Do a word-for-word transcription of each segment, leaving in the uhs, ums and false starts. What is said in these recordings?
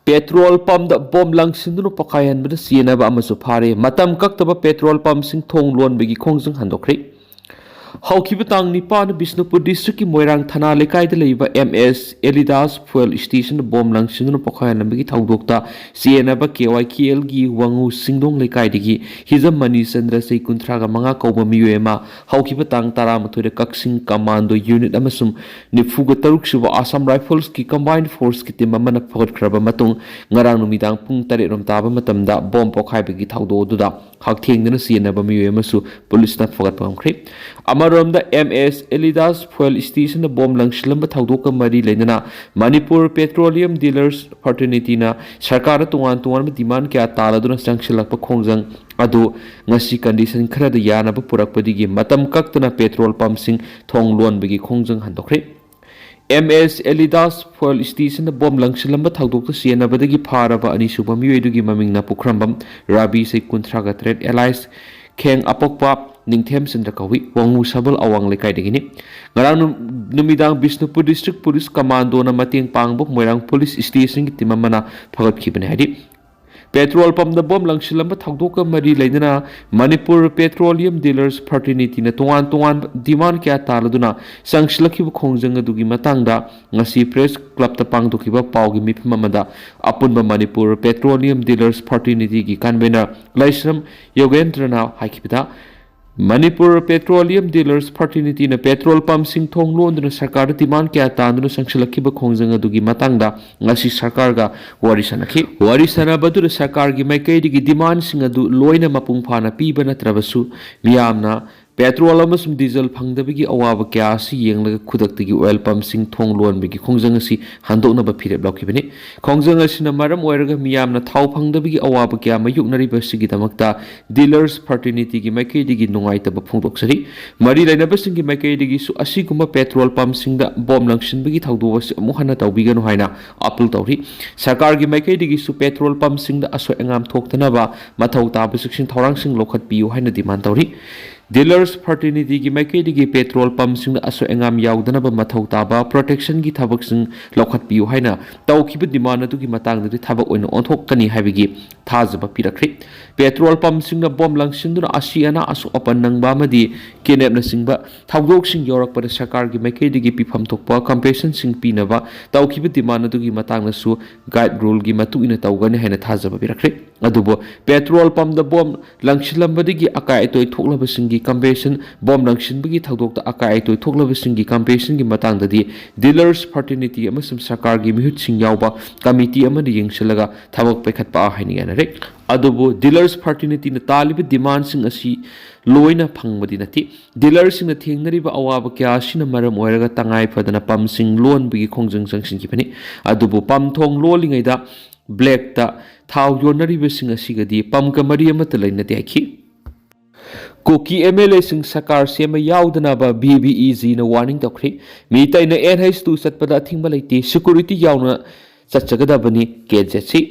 Petrol ꯄꯝꯗ bomb ꯂꯪꯁꯤꯟꯗꯨꯅ ꯄꯣꯈꯥꯏꯍꯟꯕꯗ ꯆꯦꯟꯅꯕ ꯑꯃꯁꯨ ꯐꯥꯔꯦ꯫ ꯃꯇꯝ ꯀꯛꯇꯕ ꯄꯦꯇ꯭ꯔꯣꯜ ꯄꯝꯁꯤꯡ ꯊꯣꯡ ꯂꯣꯟꯕꯒꯤ ꯈꯣꯡꯖꯪ ꯍꯟꯗꯣꯛꯈ꯭ꯔꯦ꯫ ꯍꯧꯈꯤꯕ ꯇꯥꯡ ꯅꯤꯄꯥꯟ ꯕꯤꯁꯅꯨꯄꯨꯔ ꯗꯤꯁꯇ꯭ꯔꯤꯛꯀꯤ ꯃꯣꯏꯔꯥꯡ ꯊꯅꯥ ꯂꯩꯀꯥꯏꯗ ꯂꯩꯕ ꯑꯦꯝ ꯑꯦꯁ ꯑꯦꯂꯤꯗꯥꯁ ꯐꯨꯑꯦꯜ ꯁ꯭ꯇꯦꯁꯟꯗ ꯕꯣꯝ ꯂꯪꯁꯤꯟꯗꯨꯅ ꯄꯣꯈꯥꯏꯍꯟꯕꯒꯤ ꯊꯧꯗꯣꯛꯇ ꯆꯦꯟꯅꯕ ꯀꯦ ꯋꯥꯏ ꯀꯦ ꯑꯦꯜꯒꯤ ꯋꯥꯉꯨ ꯁꯤꯡꯗꯣꯡ ꯂꯩꯀꯥꯏꯗꯒꯤ ꯍꯤꯖꯝ ꯃꯅꯤ ꯆꯟꯗ꯭ꯔ, ꯆꯍꯤ ꯀꯨꯟꯊ꯭ꯔꯥꯒ ꯃꯉꯥ ꯀꯧꯕ ꯃꯤꯑꯣꯏ ꯑꯃ ꯍꯧꯈꯤꯕ ꯇꯥꯡ ꯇꯔꯥꯃꯥꯊꯣꯏꯗ ꯀꯛꯆꯤꯡ ꯀꯃꯥꯟꯗꯣ ꯌꯨꯅꯤꯠ ꯑꯃꯁꯨꯡ ꯅꯤꯐꯨꯒ ꯇꯔꯨꯛ ꯁꯨꯕ ꯑꯁꯥꯝ ꯔꯥꯏꯐꯜꯁꯀꯤ ꯀꯝꯕꯥꯏꯟ ꯐꯣꯔꯁꯀꯤ ꯇꯤꯝ ꯑꯃꯅ ꯐꯒꯠꯈ꯭ꯔꯕ ꯃꯇꯨꯡ ꯉꯔꯥꯡ ꯅꯨꯃꯤꯗꯥꯡ ꯄꯨꯡ ꯇꯔꯦꯠ ꯔꯣꯝ ꯇꯥꯕ ꯃꯇꯝꯗ ꯕꯣꯝ ꯄꯣꯈꯥꯏꯕꯒꯤ ꯊꯧꯗꯣꯛ ꯑꯗꯨꯗ ꯍꯛꯊꯦꯡꯅꯅ ꯆꯦꯟꯅꯕ ꯃꯤꯑꯣꯏ ꯑꯃꯁꯨ ꯄꯨꯂꯤꯁꯅ ꯐꯒꯠꯄ ꯉꯝꯈ꯭ꯔꯦ꯫ ꯑꯃꯔꯣꯝꯗ, ꯑꯦꯝ ꯑꯦꯁ ꯑꯦꯂꯤꯗꯥꯁ ꯐꯨꯑꯦꯜ ꯁ꯭ꯇꯦꯁꯟꯗ ꯕꯣꯝ ꯂꯪꯁꯤꯜꯂꯝꯕ ꯊꯧꯗꯣꯛꯀ ꯃꯔꯤ ꯂꯩꯅꯅ ꯃꯅꯤꯄꯨꯔ ꯄꯦꯇ꯭ꯔꯣꯂꯤꯌꯝ ꯗꯤꯂꯔꯁ ꯐ꯭ꯔꯇꯔꯅꯤꯇꯤꯅ ꯁꯔꯀꯥꯔꯗ ꯇꯣꯉꯥꯟ ꯇꯣꯉꯥꯟꯕ ꯗꯤꯃꯥꯟ ꯀꯌꯥ ꯇꯥꯜꯂꯗꯨꯅ ꯆꯪꯁꯤꯜꯂꯛꯄ ꯈꯣꯡꯖꯪ ꯑꯗꯨ ꯉꯁꯤ ꯀꯟꯗꯤꯁꯟ ꯈꯔꯗ ꯌꯥꯅꯕ ꯄꯨꯔꯛꯄꯗꯒꯤ ꯃꯇꯝ ꯀꯛꯇꯅ ꯄꯦꯇ꯭ꯔꯣꯜ ꯄꯝꯁꯤꯡ ꯊꯣꯡ ꯂꯣꯟꯕꯒꯤ ꯈꯣꯡꯖꯪ ꯍꯟꯗꯣꯛꯈ꯭ꯔꯦ꯫ ꯑꯦꯝ ꯑꯦꯁ ꯑꯦꯂꯤꯗꯥꯁ ꯐꯨꯑꯦꯜ ꯁ꯭ꯇꯦꯁꯟꯗ ꯕꯣꯝ ꯂꯪꯁꯤꯜꯂꯝꯕ ꯊꯧꯗꯣꯛꯇ ꯆꯦꯟꯅꯕꯗꯒꯤ ꯐꯥꯔꯕ ꯑꯅꯤꯁꯨꯕ ꯃꯤꯑꯣꯏꯗꯨꯒꯤ ꯃꯃꯤꯡꯅ ꯄꯨꯈ꯭ꯔꯝꯕꯝ ꯔꯥꯕꯤ, ꯆꯍꯤ ꯀꯨꯟꯊ꯭ꯔꯥꯒ ꯇꯔꯦꯠ, ꯑꯦꯂꯥꯏꯁ ꯈꯦꯡ ꯑꯄꯣꯛꯄ ꯅꯤꯡꯊꯦꯝꯆꯟꯗ꯭ꯔ ꯀꯧꯏ, ꯋꯥꯉꯨ ꯁꯕꯜ ꯑꯋꯥꯡ ꯂꯩꯀꯥꯏꯗꯒꯤꯅꯤ꯫ ꯉꯔꯥꯡ ꯅꯨ-, ꯅꯨꯃꯤꯗꯥꯡ ꯕꯤꯁꯅꯨꯄꯨꯔ ꯗꯤꯁꯇ꯭ꯔꯤꯛ ꯄꯨꯂꯤꯁ ꯀꯃꯥꯟꯗꯣꯅ ꯃꯇꯦꯡ ꯄꯥꯡꯕ ꯃꯣꯏꯔꯥꯡ ꯄꯨꯂꯤꯁ ꯁ꯭ꯇꯦꯁꯟꯒꯤ ꯇꯤꯝ ꯑꯃꯅ ꯐꯒꯠꯈꯤꯕꯅꯤ ꯍꯥꯏꯔꯤ꯫ ꯄꯦꯇ꯭ꯔꯣꯜ ꯄꯝꯗ ꯕꯣꯝ ꯂꯪꯁꯤꯜꯂꯝꯕ ꯊꯧꯗꯣꯛꯀ ꯃꯔꯤ ꯂꯩꯅꯅ ꯃꯅꯤꯄꯨꯔ ꯄꯦꯇ꯭ꯔꯣꯂꯤꯌꯝ ꯗꯤꯂꯔꯁ ꯐ꯭ꯔꯇꯔꯅꯤꯇꯤꯅ ꯇꯣꯉꯥꯟ ꯇꯣꯉꯥꯟꯕ ꯗꯤꯃꯥꯟ ꯀꯌꯥ ꯇꯥꯜꯂꯗꯨꯅ ꯆꯪꯁꯤꯜꯂꯛꯈꯤꯕ ꯈꯣꯡꯖꯪ ꯑꯗꯨꯒꯤ ꯃꯇꯥꯡꯗ ꯉꯁꯤ ꯄ꯭ꯔꯦꯁ ꯀ꯭ꯂꯕꯇ ꯄꯥꯡꯊꯣꯛꯈꯤꯕ ꯄꯥꯎꯒꯤ ꯃꯤꯐꯝ ꯑꯃꯗ ꯑꯄꯨꯟꯕ ꯃꯅꯤꯄꯨꯔ ꯄꯦꯇ꯭ꯔꯣꯂꯤꯌꯝ ꯗꯤꯂꯔꯁ ꯐ꯭ꯔꯇꯔꯅꯤꯇꯤꯒꯤ ꯀꯟꯚꯦꯅꯔ ꯂꯥꯏꯁ꯭ꯔꯝ ꯌꯣꯒꯦꯟꯗ꯭ꯔꯅ ꯍꯥꯏꯈꯤꯕꯗ, ꯃꯅꯤꯄꯨꯔ ꯄꯦꯇ꯭ꯔꯣꯂꯤꯌꯝ ꯗꯤꯂꯔꯁ ꯐ꯭ꯔꯇꯔꯅꯤꯇꯤꯅ ꯄꯦꯇ꯭ꯔꯣꯜ ꯄꯝꯁꯤꯡ ꯊꯣꯡ ꯂꯣꯟꯗꯨꯅ ꯁꯔꯀꯥꯔꯗ ꯗꯤꯃꯥꯟ ꯀꯌꯥ ꯇꯥꯟꯗꯨꯅ ꯆꯪꯁꯤꯜꯂꯛꯈꯤꯕ ꯈꯣꯡꯖꯪ ꯑꯗꯨꯒꯤ ꯃꯇꯥꯡꯗ ꯉꯁꯤ ꯁꯔꯀꯥꯔꯒ ꯋꯥꯔꯤ ꯁꯥꯟꯅꯈꯤ꯫ ꯋꯥꯔꯤ ꯁꯥꯟꯅꯕ ꯑꯗꯨꯗ ꯁꯔꯀꯥꯔꯒꯤ ꯃꯥꯏꯀꯩꯗꯒꯤ ꯗꯤꯃꯥꯟꯁꯤꯡ ꯑꯗꯨ ꯂꯣꯏꯅ ꯃꯄꯨꯡ ꯐꯥꯅ ꯄꯤꯕ ꯅꯠꯇ꯭ꯔꯕꯁꯨ, ꯃꯤꯌꯥꯝꯅ ꯄꯦꯇ꯭ꯔꯣꯜ ꯑꯃꯁꯨꯡ ꯗꯤꯖꯜ ꯐꯪꯗꯕꯒꯤ ꯑꯋꯥꯕ ꯀꯌꯥ ꯑꯁꯤ ꯌꯦꯡꯂꯒ ꯈꯨꯗꯛꯇꯒꯤ ꯑꯣꯏꯜ ꯄꯝꯁꯤꯡ ꯊꯣꯡ ꯂꯣꯟꯕꯒꯤ ꯈꯣꯡꯖꯪ ꯑꯁꯤ ꯍꯟꯗꯣꯛꯅꯕ ꯐꯤꯔꯦꯞ ꯂꯧꯈꯤꯕꯅꯤ꯫ ꯈꯣꯡꯖꯪ ꯑꯁꯤꯅ ꯃꯔꯝ ꯑꯣꯏꯔꯒ ꯃꯤꯌꯥꯝꯅ ꯊꯥꯎ ꯐꯪꯗꯕꯒꯤ ꯑꯋꯥꯕ ꯀꯌꯥ ꯃꯥꯌꯣꯛꯅꯔꯤꯕ ꯑꯁꯤꯒꯤꯗꯃꯛꯇ ꯗꯤꯂꯔꯁ ꯐ꯭ꯔꯇꯔꯅꯤꯇꯤꯒꯤ ꯃꯥꯏꯀꯩꯗꯒꯤ ꯅꯨꯡꯉꯥꯏꯇꯕ ꯐꯣꯡꯗꯣꯛꯆꯔꯤ꯫ ꯃꯔꯤ ꯂꯩꯅꯕꯁꯤꯡꯒꯤ ꯃꯥꯏꯀꯩꯗꯒꯤꯁꯨ ꯑꯁꯤꯒꯨꯝꯕ ꯄꯦꯇ꯭ꯔꯣꯜ ꯄꯝꯁꯤꯡꯗ ꯕꯣꯝ ꯂꯪꯁꯤꯟꯕꯒꯤ ꯊꯧꯗꯣꯛ ꯑꯁꯤ ꯑꯃꯨꯛ ꯍꯟꯅ ꯇꯧꯕꯤꯒꯅꯨ ꯍꯥꯏꯅ ꯑꯥꯄꯤꯜ ꯇꯧꯔꯤ꯫ ꯁꯔꯀꯥꯔꯒꯤ ꯃꯥꯏꯀꯩꯗꯒꯤꯁꯨ ꯄꯦꯇ꯭ꯔꯣꯜ ꯄꯝꯁꯤꯡꯗ ꯑꯁꯣꯏ ꯑꯉꯥꯝ ꯊꯣꯛꯇꯅꯕ ꯃꯊꯧ ꯇꯥꯕ ꯆꯦꯛꯁꯤꯟ ꯊꯧꯔꯥꯡꯁꯤꯡ ꯂꯧꯈꯠꯄꯤꯌꯨ ꯍꯥꯏꯅ ꯗꯤꯃꯥꯟ ꯇꯧꯔꯤ꯫ Dealers Fraternityꯒꯤ ꯃꯥꯏꯀꯩꯗꯒꯤ petrol pumpꯁꯤꯡꯗ ꯑꯁꯣꯏ ꯑꯉꯥꯝ ꯌꯥꯎꯗꯅꯕ ꯃꯊꯧ ꯇꯥꯕ protectionꯒꯤ ꯊꯕꯛꯁꯤꯡ ꯂꯧꯈꯠꯄꯤꯌꯨ ꯍꯥꯏꯅ ꯇꯧꯈꯤꯕ demand ꯑꯗꯨꯒꯤ ꯃꯇꯥꯡꯗꯗꯤ ꯊꯕꯛ ꯑꯣꯏꯅ ꯑꯣꯟꯊꯣꯛꯀꯅꯤ ꯍꯥꯏꯕꯒꯤ ꯊꯥꯖꯕ ꯄꯤꯔꯛꯈ꯭ꯔꯦ꯫ Petrol pumpꯁꯤꯡꯗ bomb ꯂꯪꯁꯤꯟꯗꯨꯅ ꯑꯁꯤ ꯑꯅꯥ, ꯑꯁꯣꯛ ꯑꯄꯟ ꯅꯪꯕ ꯑꯃꯗꯤ kidnapꯅꯆꯤꯡꯕ ꯊꯧꯗꯣꯛꯁꯤꯡ ꯌꯥꯎꯔꯛꯄꯗ ꯁꯔꯀꯥꯔꯒꯤ ꯃꯥꯏꯀꯩꯗꯒꯤ ꯄꯤꯐꯝ ꯊꯣꯛꯄ compensationꯁꯤꯡ ꯄꯤꯅꯕ ꯇꯧꯈꯤꯕ demand ꯑꯗꯨꯒꯤ ꯃꯇꯥꯡꯗꯁꯨ guide ruleꯒꯤ ꯃꯇꯨꯡ ꯏꯟꯅ ꯇꯧꯒꯅꯤ ꯍꯥꯏꯅ ꯊꯥꯖꯕ ꯄꯤꯔꯛꯈ꯭ꯔꯦ꯫ ꯑꯗꯨꯕꯨ petrol pumpꯇ bomb ꯂꯪꯁꯤꯜꯂꯝꯕꯗꯒꯤ ꯑꯀꯥꯏ ꯑꯇꯣꯏ ꯊꯣꯛꯂꯕꯁꯤꯡꯒꯤ compensation, bomb ꯂꯪꯁꯤꯟꯕꯒꯤ ꯊꯧꯗꯣꯛꯇ ꯑꯀꯥꯏ ꯑꯇꯣꯏ ꯊꯣꯛꯂꯕꯁꯤꯡꯒꯤ compensationꯒꯤ ꯃꯇꯥꯡꯗꯗꯤ Dealers Fraternity ꯑꯃꯁꯨꯡ ꯁꯔꯀꯥꯔꯒꯤ ꯃꯤꯍꯨꯠꯁꯤꯡ ꯌꯥꯎꯕ committee ꯑꯃꯅ ꯌꯦꯡꯁꯤꯜꯂꯒ ꯊꯕꯛ ꯄꯥꯏꯈꯠꯄ ꯍꯥꯏꯅ ꯌꯥꯅꯔꯦ꯫ ꯑꯗꯨꯕꯨ Dealers Fraternityꯅ ꯇꯥꯜꯂꯤꯕ demandꯁꯤꯡ ꯑꯁꯤ ꯂꯣꯏꯅ ꯐꯪꯕꯗꯤ ꯅꯠꯇꯦ꯫ Dealerꯁꯤꯡꯅ ꯊꯦꯡꯅꯔꯤꯕ ꯑꯋꯥꯕ ꯀꯌꯥ ꯑꯁꯤꯅ ꯃꯔꯝ ꯑꯣꯏꯔꯒ ꯇꯉꯥꯏ ꯐꯗꯅ pumpꯁꯤꯡ ꯂꯣꯟꯕꯒꯤ ꯈꯣꯡꯖꯪ ꯆꯪꯁꯤꯟꯈꯤꯕꯅꯤ꯫ ꯑꯗꯨꯕꯨ pump ꯊꯣꯡ ꯂꯣꯜꯂꯤꯉꯩꯗ blackꯇ ꯊꯥꯎ ꯌꯣꯟꯅꯔꯤꯕꯁꯤꯡ ꯑꯁꯤꯒꯗꯤ pumpꯀ ꯃꯔꯤ ꯑꯃꯠꯇ ꯂꯩꯅꯗꯦ ꯍꯥꯏꯈꯤ꯫ ꯀꯨꯀꯤ MLAꯁꯤꯡ ꯁꯔꯀꯥꯔ ꯁꯦꯝꯕ ꯌꯥꯎꯗꯅꯕ VBEGꯅ warning ꯇꯧꯈ꯭ꯔꯤ꯫ ꯃꯤ ꯑꯇꯩꯅ NH two ꯆꯠꯄꯗ ꯑꯊꯤꯡꯕ ꯂꯩꯇꯦ, security ꯌꯥꯎꯅ ꯆꯠꯆꯒꯗꯕꯅꯤ ꯀꯦ ꯖꯦ ꯁꯤ꯫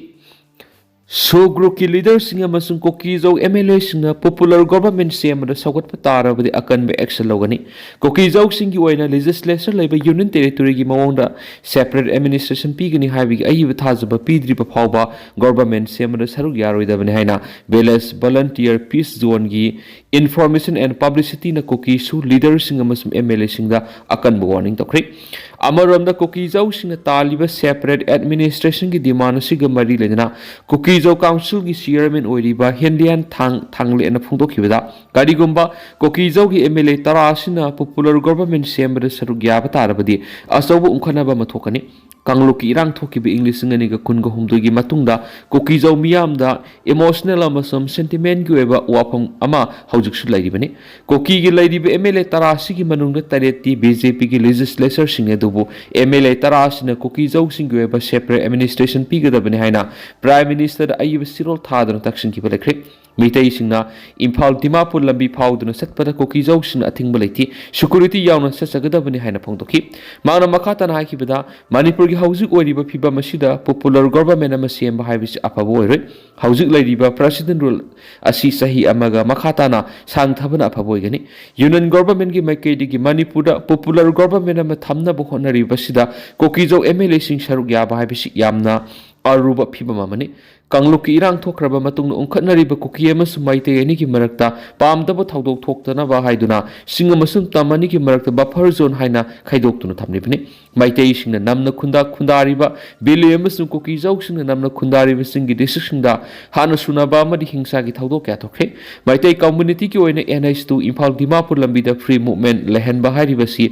ꯁꯣꯒ꯭ꯔꯨꯞꯀꯤ leaderꯁꯤꯡ ꯑꯃꯁꯨꯡ ꯀꯨꯀꯤꯖꯧ MLAꯁꯤꯡꯅ popular government ꯁꯦꯝꯕꯗ ꯁꯧꯒꯠꯄ ꯇꯥꯔꯕꯗꯤ ꯑꯀꯟꯕ action ꯂꯧꯒꯅꯤ꯫ ꯀꯨꯀꯤꯖꯧꯁꯤꯡꯒꯤ ꯑꯣꯏꯅ legislature ꯂꯩꯕ union territoryꯒꯤ ꯃꯑꯣꯡꯗ separate administration ꯄꯤꯒꯅꯤ ꯍꯥꯏꯕꯒꯤ ꯑꯏꯕ ꯊꯥꯖꯕ ꯄꯤꯗ꯭ꯔꯤꯕ ꯐꯥꯎꯕ government ꯁꯦꯝꯕꯗ ꯁꯔꯨꯛ ꯌꯥꯔꯣꯏꯗꯕꯅꯤ ꯍꯥꯏꯅ Village Volunteer Peace Zoneꯒꯤ Information and Publicityꯅ ꯀꯨꯀꯤꯁꯨ leaderꯁꯤꯡ ꯑꯃꯁꯨꯡ MLAꯁꯤꯡꯗ ꯑꯀꯟꯕ warning ꯇꯧꯈ꯭ꯔꯦ꯫ ꯑꯃꯔꯣꯝꯗ ꯀꯨꯀꯤꯖꯧꯁꯤꯡꯅ ꯇꯥꯜꯂꯤꯕ separate administrationꯒꯤ demand ꯑꯁꯤꯒ ꯃꯔꯤ ꯂꯩꯅꯅ ꯀꯨꯀꯤꯖꯧ councilꯒꯤ chairman ꯑꯣꯏꯔꯤꯕ ꯍꯦꯟꯗꯤꯌꯥꯟ ꯊꯥꯡ ꯊꯥꯡꯂꯦꯅ ꯐꯣꯡꯗꯣꯛꯈꯤꯕꯗ, ꯀꯔꯤꯒꯨꯝꯕ ꯀꯨꯀꯤꯖꯧꯒꯤ MLA ꯇꯔꯥ ꯑꯁꯤꯅ popular government ꯁꯦꯝꯕꯗ ꯁꯔꯨꯛ ꯌꯥꯕ ꯇꯥꯔꯕꯗꯤ ꯑꯆꯧꯕ ꯎꯪꯈꯠꯅꯕ ꯑꯃ ꯊꯣꯛꯀꯅꯤ꯫ ꯀꯥꯡꯂꯨꯞꯀꯤ ꯏꯔꯥꯡ ꯊꯣꯛꯈꯤꯕ ꯏꯪ ꯂꯤꯁꯤꯡ ꯑꯅꯤꯒ ꯀꯨꯟꯒ ꯍꯨꯝꯗꯣꯏꯒꯤ ꯃꯇꯨꯡꯗ ꯀꯨꯀꯤꯖꯧ ꯃꯤꯌꯥꯝꯗ emotional ꯑꯃꯁꯨꯡ sentimentꯀꯤ ꯑꯣꯏꯕ ꯋꯥꯐꯝ ꯑꯃ ꯍꯧꯖꯤꯛꯁꯨ ꯂꯩꯔꯤꯕꯅꯤ꯫ ꯀꯨꯀꯤꯒꯤ ꯂꯩꯔꯤꯕ MLA ꯇꯔꯥ ꯑꯁꯤꯒꯤ ꯃꯅꯨꯡꯗ ꯇꯔꯦꯠꯇꯤ BJPꯒꯤ legislatureꯁꯤꯡꯅꯤ, ꯑꯗꯨꯕꯨ MLA ꯇꯔꯥ ꯑꯁꯤꯅ ꯀꯨꯀꯤꯖꯧꯁꯤꯡꯒꯤ ꯑꯣꯏꯕ separate administration ꯄꯤꯒꯗꯕꯅꯤ ꯍꯥꯏꯅ Prime Ministerꯗ ꯑꯏꯕ ꯆꯦꯔꯣꯜ ꯊꯥꯗꯨꯅ ꯇꯛꯁꯤꯟꯈꯤꯕ ꯂꯩꯈ꯭ꯔꯦ꯫ ꯃꯤꯇꯩꯁꯤꯡꯅ ꯏꯝꯐꯥꯜ ꯗꯤꯃꯥꯄꯨꯔ ꯂꯝꯕꯤ ꯐꯥꯎꯗꯨꯅ ꯆꯠꯄꯗ ꯀꯨꯀꯤꯖꯧꯁꯤꯡꯅ ꯑꯊꯤꯡꯕ ꯂꯩꯇꯦ, ꯁꯦꯀ꯭ꯌꯨꯔꯤꯇꯤ ꯌꯥꯎꯅ ꯆꯠꯆꯒꯗꯕꯅꯤ ꯍꯥꯏꯅ ꯐꯣꯡꯗꯣꯛꯈꯤ꯫ ꯃꯍꯥꯛꯅ ꯃꯈꯥ ꯇꯥꯅ ꯍꯥꯏꯈꯤꯕꯗ, ꯃꯅꯤꯄꯨꯔꯒꯤ ꯍꯧꯖꯤꯛ ꯑꯣꯏꯔꯤꯕ ꯐꯤꯕꯝ ꯑꯁꯤꯗ ꯄꯣꯄꯨꯂꯔ ꯒꯣꯚꯔꯟꯃꯦꯟ ꯑꯃ ꯁꯦꯝꯕ ꯍꯥꯏꯕꯁꯤ ꯑꯐꯕ ꯑꯣꯏꯔꯣꯏ꯫ ꯍꯧꯖꯤꯛ ꯂꯩꯔꯤꯕ ꯄ꯭ꯔꯦꯁꯤꯗꯦꯟ ꯔꯨꯜ ꯑꯁꯤ ꯆꯍꯤ ꯑꯃꯒ ꯃꯈꯥ ꯇꯥꯅ ꯁꯥꯡꯊꯕꯅ ꯑꯐꯕ ꯑꯣꯏꯒꯅꯤ꯫ ꯌꯨꯅꯤꯌꯟ ꯒꯣꯚꯔꯟꯃꯦꯟꯒꯤ ꯃꯥꯏꯀꯩꯗꯒꯤ ꯃꯅꯤꯄꯨꯔꯗ ꯄꯣꯄꯨꯂꯔ ꯒꯣꯚꯔꯟꯃꯦꯟ ꯑꯃ ꯊꯝꯅꯕ ꯍꯣꯠꯅꯔꯤꯕꯁꯤꯗ ꯀꯨꯀꯤꯖꯧ ꯑꯦꯝ ꯑꯦꯜ ꯑꯦꯁꯤꯡ ꯁꯔꯨꯛ ꯌꯥꯕ ꯍꯥꯏꯕꯁꯤ ꯌꯥꯝꯅ ꯑꯔꯨꯕ ꯐꯤꯕꯝ ꯑꯃꯅꯤ꯫ ꯀꯥꯡꯂꯨꯞꯀꯤ ꯏꯔꯥꯡ ꯊꯣꯛꯈ꯭ꯔꯕ ꯃꯇꯨꯡꯗ ꯎꯪꯈꯠꯅꯔꯤꯕ ꯀꯨꯀꯤ ꯑꯃꯁꯨꯡ ꯃꯩꯇꯩ ꯑꯅꯤꯒꯤ ꯃꯔꯛꯇ ꯄꯥꯝꯗꯕ ꯊꯧꯗꯣꯛ ꯊꯣꯛꯇꯅꯕ ꯍꯥꯏꯗꯨꯅ ꯆꯤꯡ ꯑꯃꯁꯨꯡ ꯇꯝ ꯑꯅꯤꯒꯤ ꯃꯔꯛꯇ ꯕꯐꯔ ꯖꯣꯟ ꯍꯥꯏꯅ ꯈꯥꯏꯗꯣꯛꯇꯨꯅ ꯊꯝꯂꯤꯕꯅꯤ꯫ ꯃꯩꯇꯩꯁꯤꯡꯅ ꯅꯝꯅ ꯈꯨꯟꯗꯥ ꯈꯨꯟꯗꯥꯔꯤꯕ ꯚꯦꯂꯤ ꯑꯃꯁꯨꯡ ꯀꯨꯀꯤꯖꯧꯁꯤꯡꯅ ꯅꯝꯅ ꯈꯨꯟꯗꯥꯔꯤꯕꯁꯤꯡꯒꯤ ꯗꯤꯁꯇ꯭ꯔꯤꯛꯁꯤꯡꯗ ꯍꯥꯟꯅ ꯁꯨꯅꯕ ꯑꯃꯗꯤ ꯍꯤꯡꯁꯥꯒꯤ ꯊꯧꯗꯣꯛ ꯀꯌꯥ ꯊꯣꯛꯈ꯭ꯔꯦ꯫ ꯃꯩꯇꯩ ꯀꯝꯃ꯭ꯌꯨꯅꯤꯇꯤꯒꯤ ꯑꯣꯏꯅ N H two Imphal Dimapur ꯂꯝꯕꯤꯗ ꯐ꯭ꯔꯤ ꯃꯨꯚꯃꯦꯟꯠ ꯂꯩꯍꯟꯕ ꯍꯥꯏꯔꯤꯕꯁꯤ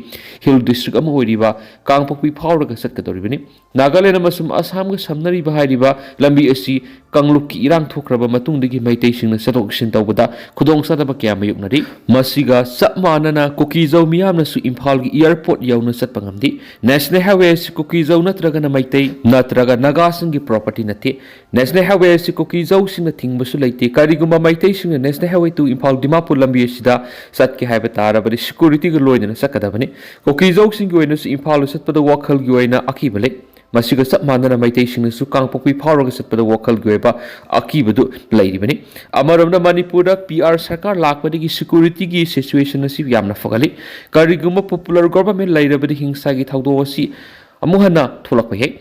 ꯍꯤꯜ ꯗꯤꯁꯇ꯭ꯔꯤꯛ ꯑꯃ ꯑꯣꯏꯔꯤꯕ ꯀꯥꯡꯄꯣꯛꯄꯤ ꯐꯥꯎꯔꯒ ꯆꯠꯀꯗꯧꯔꯤꯕꯅꯤ꯫ ꯅꯥꯒꯥꯂꯦꯟ ꯑꯃꯁꯨꯡ ꯑꯁꯥꯝꯒ ꯁꯝꯅꯔꯤꯕ ꯍꯥꯏꯔꯤꯕ ꯂꯝꯕꯤ ꯑꯁꯤ ꯀꯥꯡꯂꯨꯞꯀꯤ ꯏꯔꯥꯡ ꯊꯣꯛꯈ꯭ꯔꯕ ꯃꯇꯨꯡꯗꯒꯤ ꯃꯩꯇꯩꯁꯤꯡꯅ ꯆꯠꯊꯣꯛ ꯆꯠꯁꯤꯟ ꯇꯧꯕꯗ ꯈꯨꯗꯣꯡꯆꯥꯗꯕ ꯀꯌꯥ ꯃꯥꯌꯣꯛꯅꯔꯤ꯫ ꯃꯁꯤꯒ ꯆꯞ ꯃꯥꯟꯅꯅ ꯀꯨꯀꯤꯖꯧ ꯃꯤꯌꯥꯝꯅꯁꯨ ꯏꯝꯐꯥꯜꯒꯤ ꯑꯦꯌꯔꯄꯣꯔꯠ ꯌꯧꯅ ꯆꯠꯄ ꯉꯝꯗꯦ꯫ ꯅꯦꯁꯅꯦꯜ ꯍꯥꯏꯋꯦ ꯑꯁꯤ ꯀꯨꯀꯤꯖꯧ ꯅꯠꯇ꯭ꯔꯒꯅ ꯃꯩꯇꯩ ꯅꯠꯇ꯭ꯔꯒ ꯅꯥꯒꯥꯁꯤꯡꯒꯤ ꯄ꯭ꯔꯣꯄꯔꯇꯤ ꯅꯠꯇꯦ꯫ ꯅꯦꯁꯅꯦꯜ ꯍꯥꯏꯋꯦ ꯑꯁꯤ ꯀꯨꯀꯤꯖꯧꯁꯤꯡꯅ ꯊꯤꯡꯕꯁꯨ ꯂꯩꯇꯦ꯫ ꯀꯔꯤꯒꯨꯝꯕ ꯃꯩꯇꯩꯁꯤꯡꯅ national highway two Imphal Dimapur ꯂꯝꯕꯤ ꯑꯁꯤꯗ ꯆꯠꯀꯦ ꯍꯥꯏꯕ ꯇꯥꯔꯕꯗꯤ ꯁꯦꯀ꯭ꯌꯨꯔꯤꯇꯤꯒ ꯂꯣꯏꯅꯅ ꯆꯠꯀꯗꯕꯅꯤ꯫ ꯀꯨꯀꯤꯖꯧꯁꯤꯡꯒꯤ ꯑꯣꯏꯅꯁꯨ ꯏꯝꯐꯥꯜꯗ ꯆꯠꯄꯗ ꯋꯥꯈꯜꯒꯤ ꯑꯣꯏꯅ ꯑꯀꯤꯕ ꯂꯩ꯫ ꯃꯁꯤꯒ ꯆꯞ ꯃꯥꯟꯅꯅ ꯃꯩꯇꯩꯁꯤꯡꯅꯁꯨ ꯀꯥꯡꯄꯣꯛꯄꯤ ꯐꯥꯎꯔꯒ ꯆꯠꯄꯗ ꯋꯥꯈꯜꯒꯤ ꯑꯣꯏꯕ ꯑꯀꯤꯕꯗꯨ ꯂꯩꯔꯤꯕꯅꯤ꯫ ꯑꯃꯔꯣꯝꯗ ꯃꯅꯤꯄꯨꯔꯗ ꯄꯤ ꯑꯥꯔ ꯁꯔꯀꯥꯔ ꯂꯥꯛꯄꯗꯒꯤ ꯁꯦꯀ꯭ꯌꯨꯔꯤꯇꯤꯒꯤ ꯁꯤꯆꯨꯋꯦꯁꯟ ꯑꯁꯤ ꯌꯥꯝꯅ ꯐꯒꯠꯂꯤ꯫ ꯀꯔꯤꯒꯨꯝꯕ ꯄꯣꯄꯨꯂꯔ ꯒꯣꯚꯔꯟꯃꯦꯟꯠ ꯂꯩꯔꯕꯗꯤ ꯍꯤꯡꯁꯥꯒꯤ ꯊꯧꯗꯣꯛ ꯑꯁꯤ ꯑꯃꯨꯛ ꯍꯟꯅ ꯊꯣꯛꯂꯛꯄ ꯌꯥꯏ꯫